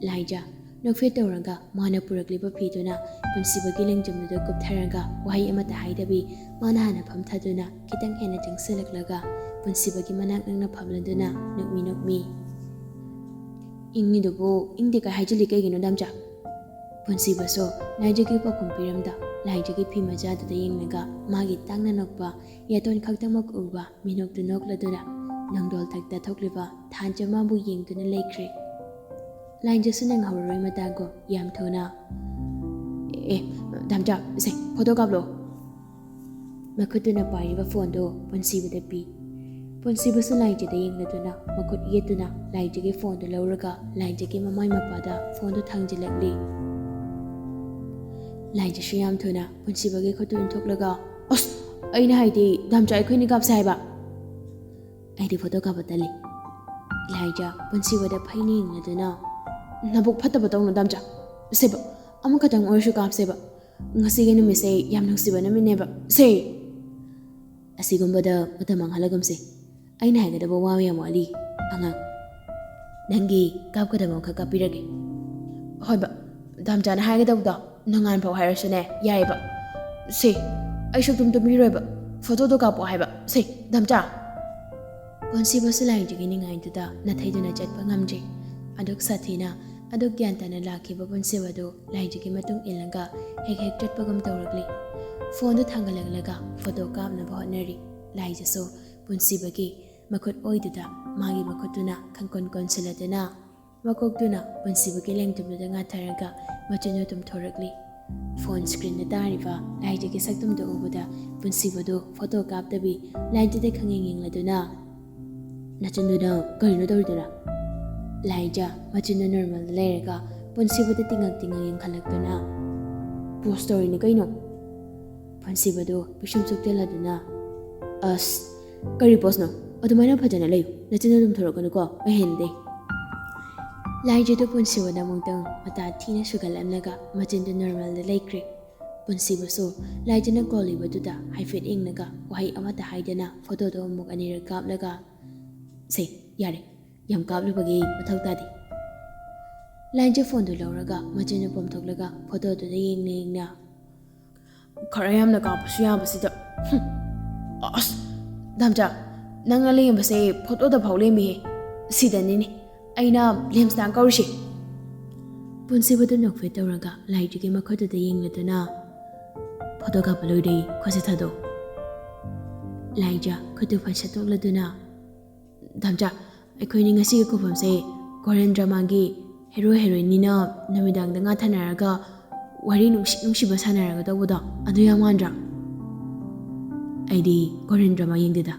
ꯂꯥꯏꯖ ꯅꯣꯛꯐꯦꯠ ꯇꯧꯔꯒ ꯃꯥꯅ ꯄꯨꯔꯛꯂꯤꯕ ꯐꯤꯗꯨꯅ ꯄꯨꯟꯁꯤꯕꯒꯤ ꯂꯦꯡꯖꯨꯝꯗꯨꯗ ꯀꯨꯞꯊꯔꯒ ꯋꯥꯍꯩ ꯑꯃꯠꯇ ꯍꯥꯏꯗꯕꯤ ꯃꯥꯅ ꯍꯥꯟꯅ ꯐꯝꯊꯗꯨꯅ ꯈꯤꯇꯪ ꯍꯦꯟꯅ ꯆꯪꯁꯤꯜꯂꯛꯂꯒ ꯄꯨꯟꯁꯤꯕꯒꯤ ꯃꯅꯥꯛ ꯅꯛꯅ ꯐꯝꯂꯗꯨꯅ ꯅꯣꯛꯃꯤ ꯅꯣꯛꯃꯤ, "ꯏꯪꯉꯤꯗꯨꯕꯨ ꯏꯪꯗꯦ ꯀꯥꯏ ꯍꯥꯏꯖꯤꯜꯂꯤ ꯀꯩꯒꯤꯅꯣ ꯗꯥꯝꯆꯥ?" ꯄꯨꯟꯁꯤꯕꯁꯨ ꯂꯥꯏꯖꯒꯤ ꯄꯥꯎꯈꯨꯝ ꯄꯤꯔꯝꯗ ꯂꯥꯏꯖꯒꯤ ꯐꯤ ꯃꯆꯥꯗꯨꯗ ꯌꯦꯡꯂꯒ ꯃꯥꯒꯤ ꯇꯥꯡꯅ ꯅꯣꯛꯄ ꯌꯥꯇꯣꯟ ꯈꯛꯇꯃꯛ ꯎꯕ ꯃꯤꯅꯣꯛꯇꯨ ꯅꯣꯛꯂꯗꯨꯅ, ꯅꯣꯡꯗꯣꯜ ꯊꯛꯇ ꯊꯣꯛꯂꯤꯕ ꯊꯥꯟꯖ ꯃꯥꯕꯨ ꯌꯦꯡꯗꯨꯅ ꯂꯩꯈ꯭ꯔꯦ꯫ ꯂꯥꯏꯟꯖꯁꯨ ꯅꯪꯍꯧꯔꯔꯣꯏ ꯃꯇꯥꯒꯨꯝ ꯌꯥꯝ ꯊꯨꯅ, "ꯑꯦ, ꯗꯥꯝꯆꯥ, ꯁꯦ, ꯐꯣꯇꯣ ꯀꯥꯞꯂꯣ!" ꯃꯈꯨꯠꯇꯨꯅ ꯄꯥꯏꯔꯤꯕ ꯐꯣꯟꯗꯨ ꯄꯨꯟꯁꯤꯕꯗ ꯄꯤ꯫ ꯄꯨꯟꯁꯤꯕꯁꯨ ꯂꯥꯏꯖꯗ ꯌꯦꯡꯂꯗꯨꯅ ꯃꯈꯨꯠ ꯌꯦꯠꯇꯨꯅ ꯂꯥꯏꯖꯒꯤ ꯐꯣꯟꯗꯨ ꯂꯧꯔꯒ ꯂꯥꯏꯖꯒꯤ ꯃꯃꯥꯏ ꯃꯄꯥꯗ ꯐꯣꯟꯗꯨ ꯊꯥꯡꯖꯤꯜꯂꯛꯂꯤ꯫ ꯂꯥꯏꯖꯁꯨ ꯌꯥꯝ ꯊꯨꯅ ꯄꯨꯟꯁꯤꯕꯒꯤ ꯈꯨꯠꯇꯨ ꯏꯟꯊꯣꯛꯂꯒ, "ꯑꯁ, ꯑꯩꯅ ꯍꯥꯏꯗꯤ ꯗꯥꯝꯆꯥ ꯑꯩꯈꯣꯏꯅꯤ ꯀꯥꯞꯁꯦ ꯍꯥꯏꯕ꯫ ꯑꯩꯗꯤ ꯐꯣꯇꯣ ꯀꯥꯞꯄ ꯇꯜꯂꯤ꯫" ꯂꯥꯏꯖ ꯄꯨꯟꯁꯤꯕꯗ ꯐꯩꯅ ꯌꯦꯡꯂꯗꯨꯅ, "ꯅꯕꯨꯛ ꯐꯠꯇꯕ ꯇꯧꯅꯨ ꯗꯥꯝꯆꯥ꯫ ꯁꯦꯕ, ꯑꯃꯈꯛꯇꯪ ꯑꯣꯏꯔꯁꯨ ꯀꯥꯞꯁꯦꯕ꯫ ꯉꯁꯤꯒꯤ ꯅꯨꯃꯤꯠꯁꯦ ꯌꯥꯝ ꯅꯨꯡꯁꯤꯕ ꯅꯨꯃꯤꯠꯅꯦꯕ꯫ ꯁꯦ!" "ꯑꯁꯤꯒꯨꯝꯕꯗ ꯃꯇꯝ ꯃꯥꯡꯍꯜꯂꯒꯨꯝꯁꯦ꯫ ꯑꯩꯅ ꯍꯥꯏꯒꯗꯕ ꯋꯥ ꯌꯥꯝ ꯋꯥꯠꯂꯤ, ꯑꯉꯥꯡ꯫ ꯅꯪꯒꯤ ꯀꯥꯞꯀꯗꯕ ꯑꯃꯈꯛ ꯀꯥꯞꯄꯤꯔꯒꯦ꯫" "ꯍꯣꯏꯕ, ꯗꯥꯝꯆꯥꯅ ꯍꯥꯏꯒꯗꯕꯗꯣ ꯅꯉꯥꯟ ꯐꯥꯎ ꯍꯥꯏꯔꯁꯨꯅꯦ, ꯌꯥꯏꯌꯦꯕ꯫ ꯁꯦ, ꯑꯩ ꯁꯨꯛꯇꯨꯝ ꯇꯨꯝꯕꯤꯔꯣꯏꯕ꯫ ꯐꯣꯇꯣꯗꯣ ꯀꯥꯞꯄꯣ ꯍꯥꯏꯕ꯫ ꯁꯦ, ꯗꯥꯝꯆꯥ!" ꯄꯨꯟꯁꯤꯕꯁꯨ ꯂꯥꯏꯖꯒꯤ ꯅꯤꯡꯉꯥꯏꯗꯨꯗ ꯅꯥꯊꯩꯗꯨꯅ ꯆꯠꯄ ꯉꯝꯗ꯭ꯔꯦ꯫ ꯑꯗꯨꯛ ꯁꯥꯊꯤꯅ, ꯑꯗꯨꯛ ꯒ꯭ꯌꯥꯟ ꯇꯥꯅ ꯂꯥꯛꯈꯤꯕ ꯄꯨꯟꯁꯤꯕꯗꯨ ꯂꯥꯏꯖꯒꯤ ꯃꯇꯨꯡ ꯏꯜꯂꯒ ꯍꯦꯛ ꯍꯦꯛ ꯆꯠꯄꯒꯨꯝ ꯇꯧꯔꯛꯂꯤ꯫ ꯐꯣꯟꯗꯨ ꯊꯥꯡꯒꯠꯂꯛꯂꯒ ꯐꯣꯇꯣ ꯀꯥꯞꯅꯕ ꯍꯣꯠꯅꯔꯤ꯫ ꯂꯥꯏꯖꯁꯨ ꯄꯨꯟꯁꯤꯕꯒꯤ ꯃꯈꯨꯠ ꯑꯣꯏꯗꯨꯗ ꯃꯥꯒꯤ ꯃꯈꯨꯠꯇꯨꯅ ꯈꯪꯀꯣꯟ ꯀꯣꯟꯁꯤꯜꯂꯗꯨꯅ ꯃꯀꯣꯛꯇꯨꯅ ꯄꯨꯟꯁꯤꯕꯒꯤ ꯂꯦꯡꯇꯨꯝꯗꯨꯗ ꯉꯥꯊꯔꯒ ꯃꯆꯤꯟꯗꯨ ꯇꯨꯝꯊꯣꯔꯛꯂꯤ꯫ ꯐꯣꯟ ꯁ꯭ꯀ꯭ꯔꯤꯟꯗ ꯇꯥꯔꯤꯕ ꯂꯥꯏꯖꯒꯤ ꯁꯛꯇꯝꯗꯨ ꯎꯕꯗ ꯄꯨꯟꯁꯤꯕꯗꯨ ꯐꯣꯇꯣ ꯀꯥꯞꯇꯕꯤ ꯂꯥꯏꯖꯗ ꯈꯪꯌꯦꯡ ꯌꯦꯡꯂꯗꯨꯅ, "ꯅꯆꯤꯟꯗꯨꯅ ꯀꯔꯤꯅꯣ ꯇꯧꯔꯤꯗꯨꯅ?" ꯂꯥꯏꯖ ꯃꯆꯤꯟꯗꯨ ꯅꯣꯔꯃꯦꯜꯗ ꯂꯩꯔꯒ ꯄꯨꯟꯁꯤꯕꯗ ꯇꯤꯡꯉꯛ ꯇꯤꯡꯉꯛ ꯌꯦꯡꯈꯠꯂꯛꯇꯨꯅ, "ꯄꯣꯁ ꯇꯧꯔꯤꯅꯤ ꯀꯩꯅꯣ꯫" ꯄꯨꯟꯁꯤꯕꯗꯨ ꯄꯤꯁꯨꯝ ꯆꯨꯛꯇꯂꯗꯨꯅ, "ꯑꯁ, ꯀꯔꯤ ꯄꯣꯁꯅꯣ? ꯑꯗꯨꯃꯥꯏꯅ ꯐꯖꯅ ꯂꯩꯌꯨ꯫ ꯅꯆꯤꯟꯗꯨ ꯇꯨꯝꯊꯣꯔꯛꯀꯅꯨꯀꯣ, ꯑꯩ ꯍꯩꯅꯗꯦ꯫" ꯂꯥꯏꯖꯗꯨ ꯄꯨꯟꯁꯤꯕꯅ ꯑꯃꯨꯛꯇꯪ ꯃꯇꯥ ꯊꯤꯅ ꯁꯨꯒꯠꯂꯝꯂꯒ ꯃꯆꯤꯟꯗꯨ ꯅꯣꯔꯃꯦꯜꯗ ꯂꯩꯈ꯭ꯔꯦ꯫ ꯄꯨꯟꯁꯤꯕꯁꯨ ꯂꯥꯏꯖꯅ ꯀꯣꯜꯂꯤꯕꯗꯨꯗ ꯍꯥꯏꯐꯦꯠ ꯌꯦꯡꯂꯒ ꯋꯥꯍꯩ ꯑꯃꯠꯇ ꯍꯥꯏꯗꯅ ꯐꯣꯇꯣꯗꯣ ꯑꯃꯨꯛ ꯑꯅꯤꯔꯛ ꯀꯥꯞꯂꯒ, "ꯁꯦ, ꯌꯥꯔꯦ, ꯌꯥꯝ ꯀꯥꯞꯂꯨꯕꯒꯤ ꯃꯊꯧ ꯇꯥꯗꯦ꯫" ꯂꯥꯏꯖ ꯐꯣꯟꯗꯨ ꯂꯧꯔꯒ ꯃꯆꯤꯟꯗꯨ ꯄꯣꯝꯊꯣꯛꯂꯒ ꯐꯣꯇꯣꯗꯨꯗ ꯌꯦꯡꯅ ꯌꯦꯡꯅ, "ꯈꯔ ꯌꯥꯝꯅ ꯀꯥꯞꯄꯁꯨ ꯌꯥꯕꯁꯤꯗ꯫ ꯍꯨꯝ꯫ ꯑꯁ, ꯗꯥꯝꯆꯥ, ꯅꯪꯅ ꯂꯦꯝꯕꯁꯦ ꯐꯣꯇꯣꯗ ꯐꯥꯎ ꯂꯦꯝꯃꯤꯍꯦ꯫ ꯁꯤꯗꯅꯤꯅꯦ ꯑꯩꯅ ꯂꯦꯝꯁꯇꯥꯟ ꯀꯧꯔꯤꯁꯦ꯫" ꯄꯨꯟꯁꯤꯕꯗꯨ ꯅꯣꯛꯐꯦꯠ ꯇꯧꯔꯒ ꯂꯥꯏꯖꯒꯤ ꯃꯈꯨꯠꯇꯨꯗ ꯌꯦꯡꯂꯗꯨꯅ, "ꯐꯣꯇꯣ ꯀꯥꯞꯄ ꯂꯣꯏꯔꯦ, ꯈꯨꯠꯁꯦ ꯊꯥꯗꯣꯛ꯫" ꯂꯥꯏꯖ ꯈꯨꯠꯇꯨ ꯐꯠ ꯁꯠꯇꯣꯛꯂꯗꯨꯅ, ꯗꯥꯝꯆꯥ, ꯑꯩꯈꯣꯏꯅꯤ ꯉꯁꯤꯒꯤ ꯈꯨꯕꯝꯁꯦ ꯀꯣꯔꯤꯌꯟ ꯗ꯭ꯔꯃꯥꯒꯤ ꯍꯦꯔꯣ ꯍꯦꯔꯣꯏꯟꯅꯤꯅ ꯅꯨꯃꯤꯗꯥꯡꯗ ꯉꯥ ꯊꯥꯅꯔꯒ ꯋꯥꯔꯤ ꯅꯨꯡꯁꯤ ꯅꯨꯡꯁꯤꯕ ꯁꯥꯟꯅꯔꯒ ꯇꯧꯕꯗꯣ, ꯑꯗꯨ ꯌꯥꯝ ꯃꯥꯟꯗ꯭ꯔꯥ? ꯑꯩꯗꯤ ꯀꯣꯔꯤꯌꯟ ꯗ꯭ꯔꯃꯥ ꯌꯦꯡꯗꯦꯗ꯫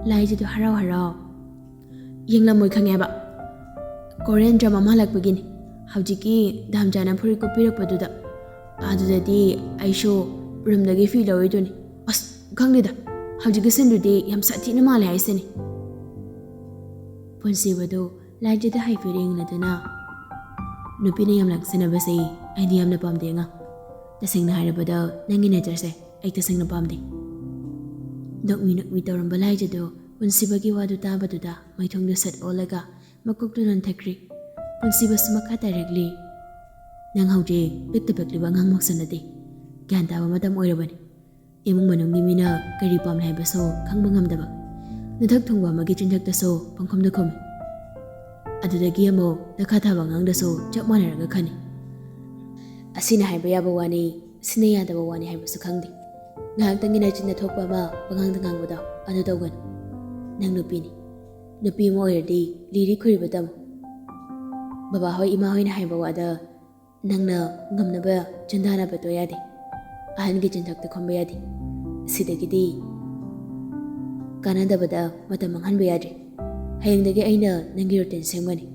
ꯂꯥꯏꯖꯗꯣ ꯍꯔꯥꯎ ꯍꯔꯥꯎ, ꯌꯦꯡꯂꯝꯃꯣꯏ ꯈꯪꯉꯦꯕ, ꯀꯣꯔꯤꯌꯟ ꯗ꯭ꯔꯃꯥ ꯃꯥꯜꯂꯛꯄꯒꯤꯅꯤ꯫ ꯍꯧꯖꯤꯛꯀꯤ ꯗꯥꯝꯆꯥꯅ ꯐꯨꯔꯤꯠ ꯀꯨꯞꯄꯤꯔꯛꯄꯗꯨꯗ, ꯑꯗꯨꯗꯗꯤ ꯑꯩꯁꯨ ꯔꯨꯝꯗꯒꯤ ꯐꯤ ꯂꯧꯔꯤꯗꯨꯅꯤ꯫ ꯑꯁ, ꯈꯪꯗꯦꯗ, ꯍꯧꯖꯤꯛꯀꯤ ꯁꯤꯟꯗꯨꯗꯤ ꯌꯥꯝ ꯁꯥꯊꯤꯅ ꯃꯥꯜꯂꯦ ꯍꯥꯏꯁꯤꯅꯤ꯫ ꯄꯨꯟꯁꯤꯕꯗꯨ ꯂꯥꯏꯖꯗ ꯍꯥꯏꯐꯦꯠ ꯌꯦꯡꯂꯗꯨꯅ, "ꯅꯨꯄꯤꯅ ꯌꯥꯝ ꯂꯥꯡꯁꯟꯅꯕꯁꯦ ꯑꯩꯗꯤ ꯌꯥꯝꯅ ꯄꯥꯝꯗꯦ ꯑꯉꯥꯡ꯫ ꯇꯁꯦꯡꯅ ꯍꯥꯏꯔꯕꯗ ꯅꯪꯒꯤ ꯅꯦꯆꯔꯁꯦ ꯑꯩ ꯇꯁꯦꯡꯅ ꯄꯥꯝꯗꯦ"꯫ ꯅꯣꯛꯃꯤ ꯅꯣꯛꯃꯤ ꯇꯧꯔꯝꯕ ꯂꯥꯏꯖꯗꯨ ꯄꯨꯟꯁꯤꯕꯒꯤ ꯋꯥꯗꯨ ꯇꯥꯕꯗꯨꯗ ꯃꯩꯊꯣꯡꯗꯨ ꯁꯠ ꯑꯣꯜꯂꯒ ꯃꯀꯣꯛꯇꯨ ꯅꯣꯟꯊꯈ꯭ꯔꯤ꯫ ꯄꯨꯟꯁꯤꯕꯁꯨ ꯃꯈꯥ ꯇꯥꯔꯛꯂꯤ꯫ "ꯅꯪ ꯍꯧꯖꯤꯛ ꯄꯤꯛꯇ ꯄꯤꯛꯂꯤꯕ ꯑꯉꯥꯡꯃꯛꯁꯨ ꯅꯠꯇꯦ꯫ ꯒ꯭ꯌꯥꯟ ꯇꯥꯕ ꯃꯇꯝ ꯑꯣꯏꯔꯕꯅꯤ꯫ ꯏꯃꯨꯡ ꯃꯅꯨꯡꯒꯤ ꯃꯤꯅ ꯀꯔꯤ ꯄꯥꯝꯂꯤ ꯍꯥꯏꯕꯁꯨ ꯈꯪꯕ ꯉꯝꯗꯕ, ꯅꯊꯛ ꯊꯣꯡꯕ ꯑꯃꯒꯤ ꯆꯤꯟꯖꯥꯛꯇꯁꯨ ꯄꯪꯈꯨꯝꯗ ꯈꯨꯝꯃꯤ꯫ ꯑꯗꯨꯗꯒꯤ ꯑꯃꯨꯛ ꯗꯔꯀꯥꯔ ꯇꯥꯕ ꯑꯉꯥꯡꯗꯁꯨ ꯆꯞ ꯃꯥꯟꯅꯔꯒ ꯈꯟꯅꯤ꯫ ꯑꯁꯤꯅ ꯍꯥꯏꯕ ꯌꯥꯕ ꯋꯥꯅꯤ, ꯑꯁꯤꯅ ꯌꯥꯗꯕ ꯋꯥꯅꯤ ꯍꯥꯏꯕꯁꯨ ꯈꯪꯗꯦ꯫ ꯉꯥꯏꯍꯥꯛꯇꯪꯒꯤ ꯅꯆꯤꯟꯗ ꯊꯣꯛꯄ ꯑꯃ ꯄꯉꯥꯡꯗ ꯉꯥꯡꯕꯗꯣ ꯑꯗꯨ ꯇꯧꯒꯅꯨ꯫ ꯅꯪ ꯅꯨꯄꯤꯅꯤ꯫ ꯅꯨꯄꯤ ꯑꯃ ꯑꯣꯏꯔꯗꯤ ꯂꯤꯔꯤ ꯈꯨꯔꯤꯕ ꯇꯝꯃꯨ꯫ ꯕꯕꯥꯍꯣꯏ ꯏꯃꯥꯍꯣꯏꯅ ꯍꯥꯏꯕ ꯋꯥꯗ ꯅꯪꯅ ꯉꯝꯅꯕ ꯆꯟꯗꯥꯅꯕꯗꯣ ꯌꯥꯗꯦ꯫ ꯑꯍꯟꯒꯤ ꯆꯤꯟꯊꯛꯇ ꯈꯨꯝꯕ ꯌꯥꯗꯦ꯫ ꯁꯤꯗꯒꯤꯗꯤ ꯀꯥꯟꯅꯗꯕꯗ ꯃꯇꯝ ꯃꯥꯡꯍꯟꯕ ꯌꯥꯗ꯭ꯔꯦ꯫ ꯍꯌꯦꯡꯗꯒꯤ ꯑꯩꯅ ꯅꯪꯒꯤ ꯔꯨꯇꯤꯟ ꯁꯦꯝꯒꯅꯤ꯫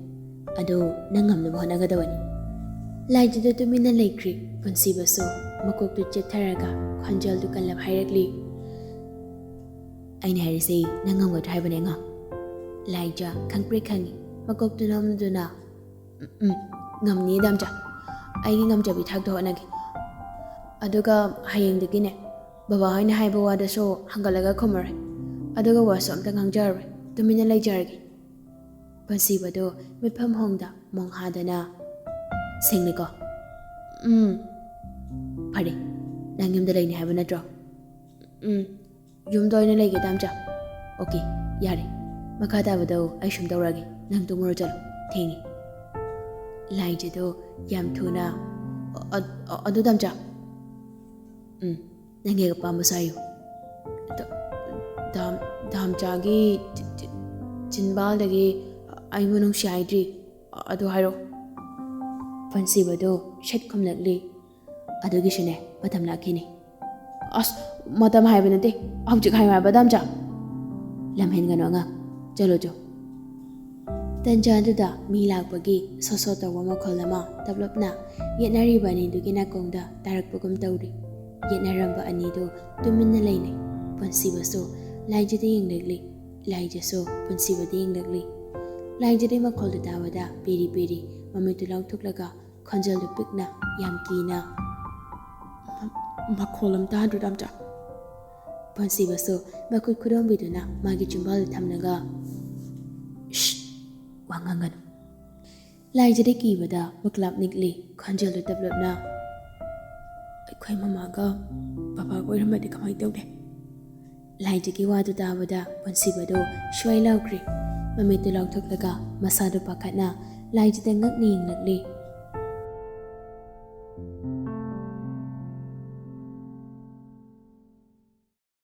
ꯑꯗꯨ ꯅꯪ ꯉꯝꯅꯕ ꯍꯣꯠꯅꯒꯗꯕꯅꯤ꯫ ꯂꯥꯏꯖꯗ ꯇꯨꯃꯤꯟꯅ ꯂꯩꯈ꯭ꯔꯤ꯫ ꯄꯨꯟꯁꯤꯕꯁꯨ ꯃꯀꯣꯛꯇꯨ ꯆꯦꯞꯊꯔꯒ ꯈꯣꯟꯖꯦꯜꯗꯨ ꯀꯜꯂꯞ ꯍꯥꯏꯔꯛꯂꯤ꯫ "ꯑꯩꯅ ꯍꯥꯏꯔꯤꯁꯦ ꯅꯪ ꯉꯝꯒꯗ꯭ꯔꯥ ꯍꯥꯏꯕꯅꯦ ꯑꯉꯥꯡ?" ꯂꯥꯏꯖ ꯈꯪꯄ꯭ꯔꯦꯛ ꯈꯪꯉꯤ꯫ ꯃꯀꯣꯛꯇꯨ ꯅꯣꯝꯗꯨꯅ, "ꯎꯝ, ꯎꯝ, ꯉꯝꯅꯤ ꯗꯥꯝꯆꯥ꯫ ꯑꯩꯒꯤ ꯉꯝꯖꯕꯤ ꯊꯥꯛꯇ ꯍꯣꯠꯅꯒꯦ꯫ ꯑꯗꯨꯒ ꯍꯌꯦꯡꯗꯒꯤꯅꯦ, ꯕꯕꯥ ꯍꯣꯏꯅ ꯍꯥꯏꯕ ꯋꯥꯗꯁꯨ ꯍꯪꯒꯠꯂꯒ ꯈꯨꯝꯃꯔꯣꯏ꯫ ꯑꯗꯨꯒ ꯋꯥꯁꯨ ꯑꯝꯇ ꯉꯥꯡꯖꯔꯔꯣꯏ꯫ ꯇꯨꯃꯤꯟꯅ ꯂꯩꯖꯔꯒꯦ"꯫ ꯄꯨꯟꯁꯤꯕꯗꯨ ꯃꯤꯠꯐꯝ ꯍꯣꯡꯗ ꯃꯣꯡꯍꯥꯗꯅ, "ꯁꯦꯡꯅꯀꯣ?" "ꯎꯝ꯫ ꯐꯔꯦ, ꯅꯪ ꯌꯨꯝꯗ ꯂꯩꯅꯤ ꯍꯥꯏꯕ ꯅꯠꯇ꯭ꯔꯣ?" "ꯎꯝ, ꯌꯨꯝꯗ ꯑꯣꯏꯅ ꯂꯩꯒꯦ ꯗꯥꯝꯆꯥ"꯫ "ꯑꯣꯀꯦ, ꯌꯥꯔꯦ꯫ ꯃꯈꯥ ꯇꯥꯕꯗꯣ ꯑꯩ ꯁꯨꯝ ꯇꯧꯔꯒꯦ꯫ ꯅꯪ ꯇꯨꯝꯃꯨꯔꯣ ꯆꯠꯂꯣ, ꯊꯦꯡꯉꯦ"꯫ ꯂꯥꯏꯖꯗꯣ ꯌꯥꯝ ꯊꯨꯅ, "ꯑ-, ꯑ-, ꯑꯗꯨ ꯗꯥꯝꯆꯥ"꯫ "ꯎꯝ, ꯅꯪꯒꯤ ꯑꯄꯥꯝꯕ ꯁꯥꯏꯌꯨ"꯫ ꯗ-, ꯗꯥꯝ-, ꯗꯥꯝꯆꯥꯒꯤ ꯆꯤ-, ꯆꯤ-, ꯆꯤꯟꯕꯥꯜꯗꯒꯤ "ꯑꯩꯕꯨ ꯅꯨꯡꯁꯤ ꯍꯥꯏꯗ꯭ꯔꯤ, ꯑꯗꯨ ꯍꯥꯏꯔꯣ?" ꯄꯨꯟꯁꯤꯕꯗꯨ ꯁꯠ ꯈꯨꯝꯂꯛꯂꯤ꯫ "ꯑꯗꯨꯒꯤꯁꯨꯅꯦ, ꯃꯇꯝ ꯂꯥꯛꯈꯤꯅꯤ꯫" "ꯑꯁ, ꯃꯇꯝ ꯍꯥꯏꯕ ꯅꯠꯇꯦ, ꯍꯧꯖꯤꯛ ꯍꯥꯏꯌꯨ ꯍꯥꯏꯕ, ꯗꯥꯝꯆꯥ!" "ꯂꯝꯍꯦꯟꯒꯅꯨ ꯑꯉꯥꯡ, ꯆꯠꯂꯣ ꯆꯣ꯫" ꯇꯟꯖꯥꯗꯨꯗ ꯃꯤ ꯂꯥꯛꯄꯒꯤ ꯁꯣ ꯁꯣ ꯇꯧꯕ ꯃꯈꯣꯜ ꯑꯃ ꯇꯞꯂꯞꯅ ꯌꯦꯠꯅꯔꯤꯕ ꯑꯅꯤꯗꯨꯒꯤ ꯅꯥꯀꯣꯡꯗ ꯇꯥꯔꯛꯄꯒꯨꯝ ꯇꯧꯔꯤ꯫ ꯌꯦꯠꯅꯔꯝꯕ ꯑꯅꯤꯗꯨ ꯇꯨꯃꯤꯟꯅ ꯂꯩꯅꯩ꯫ ꯄꯨꯟꯁꯤꯕꯁꯨ ꯂꯥꯏꯖꯗ ꯌꯦꯡꯂꯛꯂꯤ, ꯂꯥꯏꯖꯁꯨ ꯄꯨꯟꯁꯤꯕꯗ ꯌꯦꯡꯂꯛꯂꯤ꯫ ꯂꯥꯏꯖꯗꯤ ꯃꯈꯣꯜꯗꯨ ꯇꯥꯕꯗ ꯄꯦꯔꯤ ꯄꯦꯔꯤ ꯃꯃꯤꯠꯇꯨ ꯂꯥꯎꯊꯣꯛꯂꯒ ꯈꯣꯟꯖꯦꯜꯗꯨ ꯄꯤꯛꯅ, ꯌꯥꯝ ꯀꯤꯅ, "ꯃ-, ꯃꯈꯣꯜ ꯑꯃ ꯇꯥꯗ꯭ꯔꯣ, ꯗꯥꯝꯆꯥ?" ꯄꯨꯟꯁꯤꯕꯁꯨ ꯃꯈꯨꯠ ꯈꯨꯗꯣꯝꯕꯤꯗꯨꯅ ꯃꯥꯒꯤ ꯆꯤꯝꯕꯥꯜꯗ ꯊꯝꯂꯒ, "ꯁ꯭ꯁ! ꯋꯥ ꯉꯥꯡꯒꯅꯨ꯫" ꯂꯥꯏꯖꯗ ꯀꯤꯕꯗ ꯃꯀ꯭ꯂꯥꯞ ꯅꯤꯛꯂꯤ, ꯈꯣꯟꯖꯦꯜꯗꯨ ꯇꯞꯂꯞꯅ, "ꯑꯩꯈꯣꯏ ꯃꯃꯥꯒ ꯕꯕꯥꯒ ꯑꯣꯏꯔꯝꯃꯗꯤ ꯀꯃꯥꯏꯅ ꯇꯧꯅꯤ?" ꯂꯥꯏꯖꯒꯤ ꯋꯥꯗꯨ ꯇꯥꯕꯗ ꯄꯨꯟꯁꯤꯕꯗꯨ ꯁ꯭ꯋꯥꯏ ꯂꯥꯎꯈ꯭ꯔꯦ꯫ ꯃꯃꯤꯠꯇꯨ ꯂꯥꯎꯊꯣꯛꯂꯒ ꯃꯁꯥꯗꯨ ꯄꯥꯈꯠꯅ ꯂꯥꯏꯖꯗ ꯉꯛꯅ ꯌꯦꯡꯂꯛꯂꯤ꯫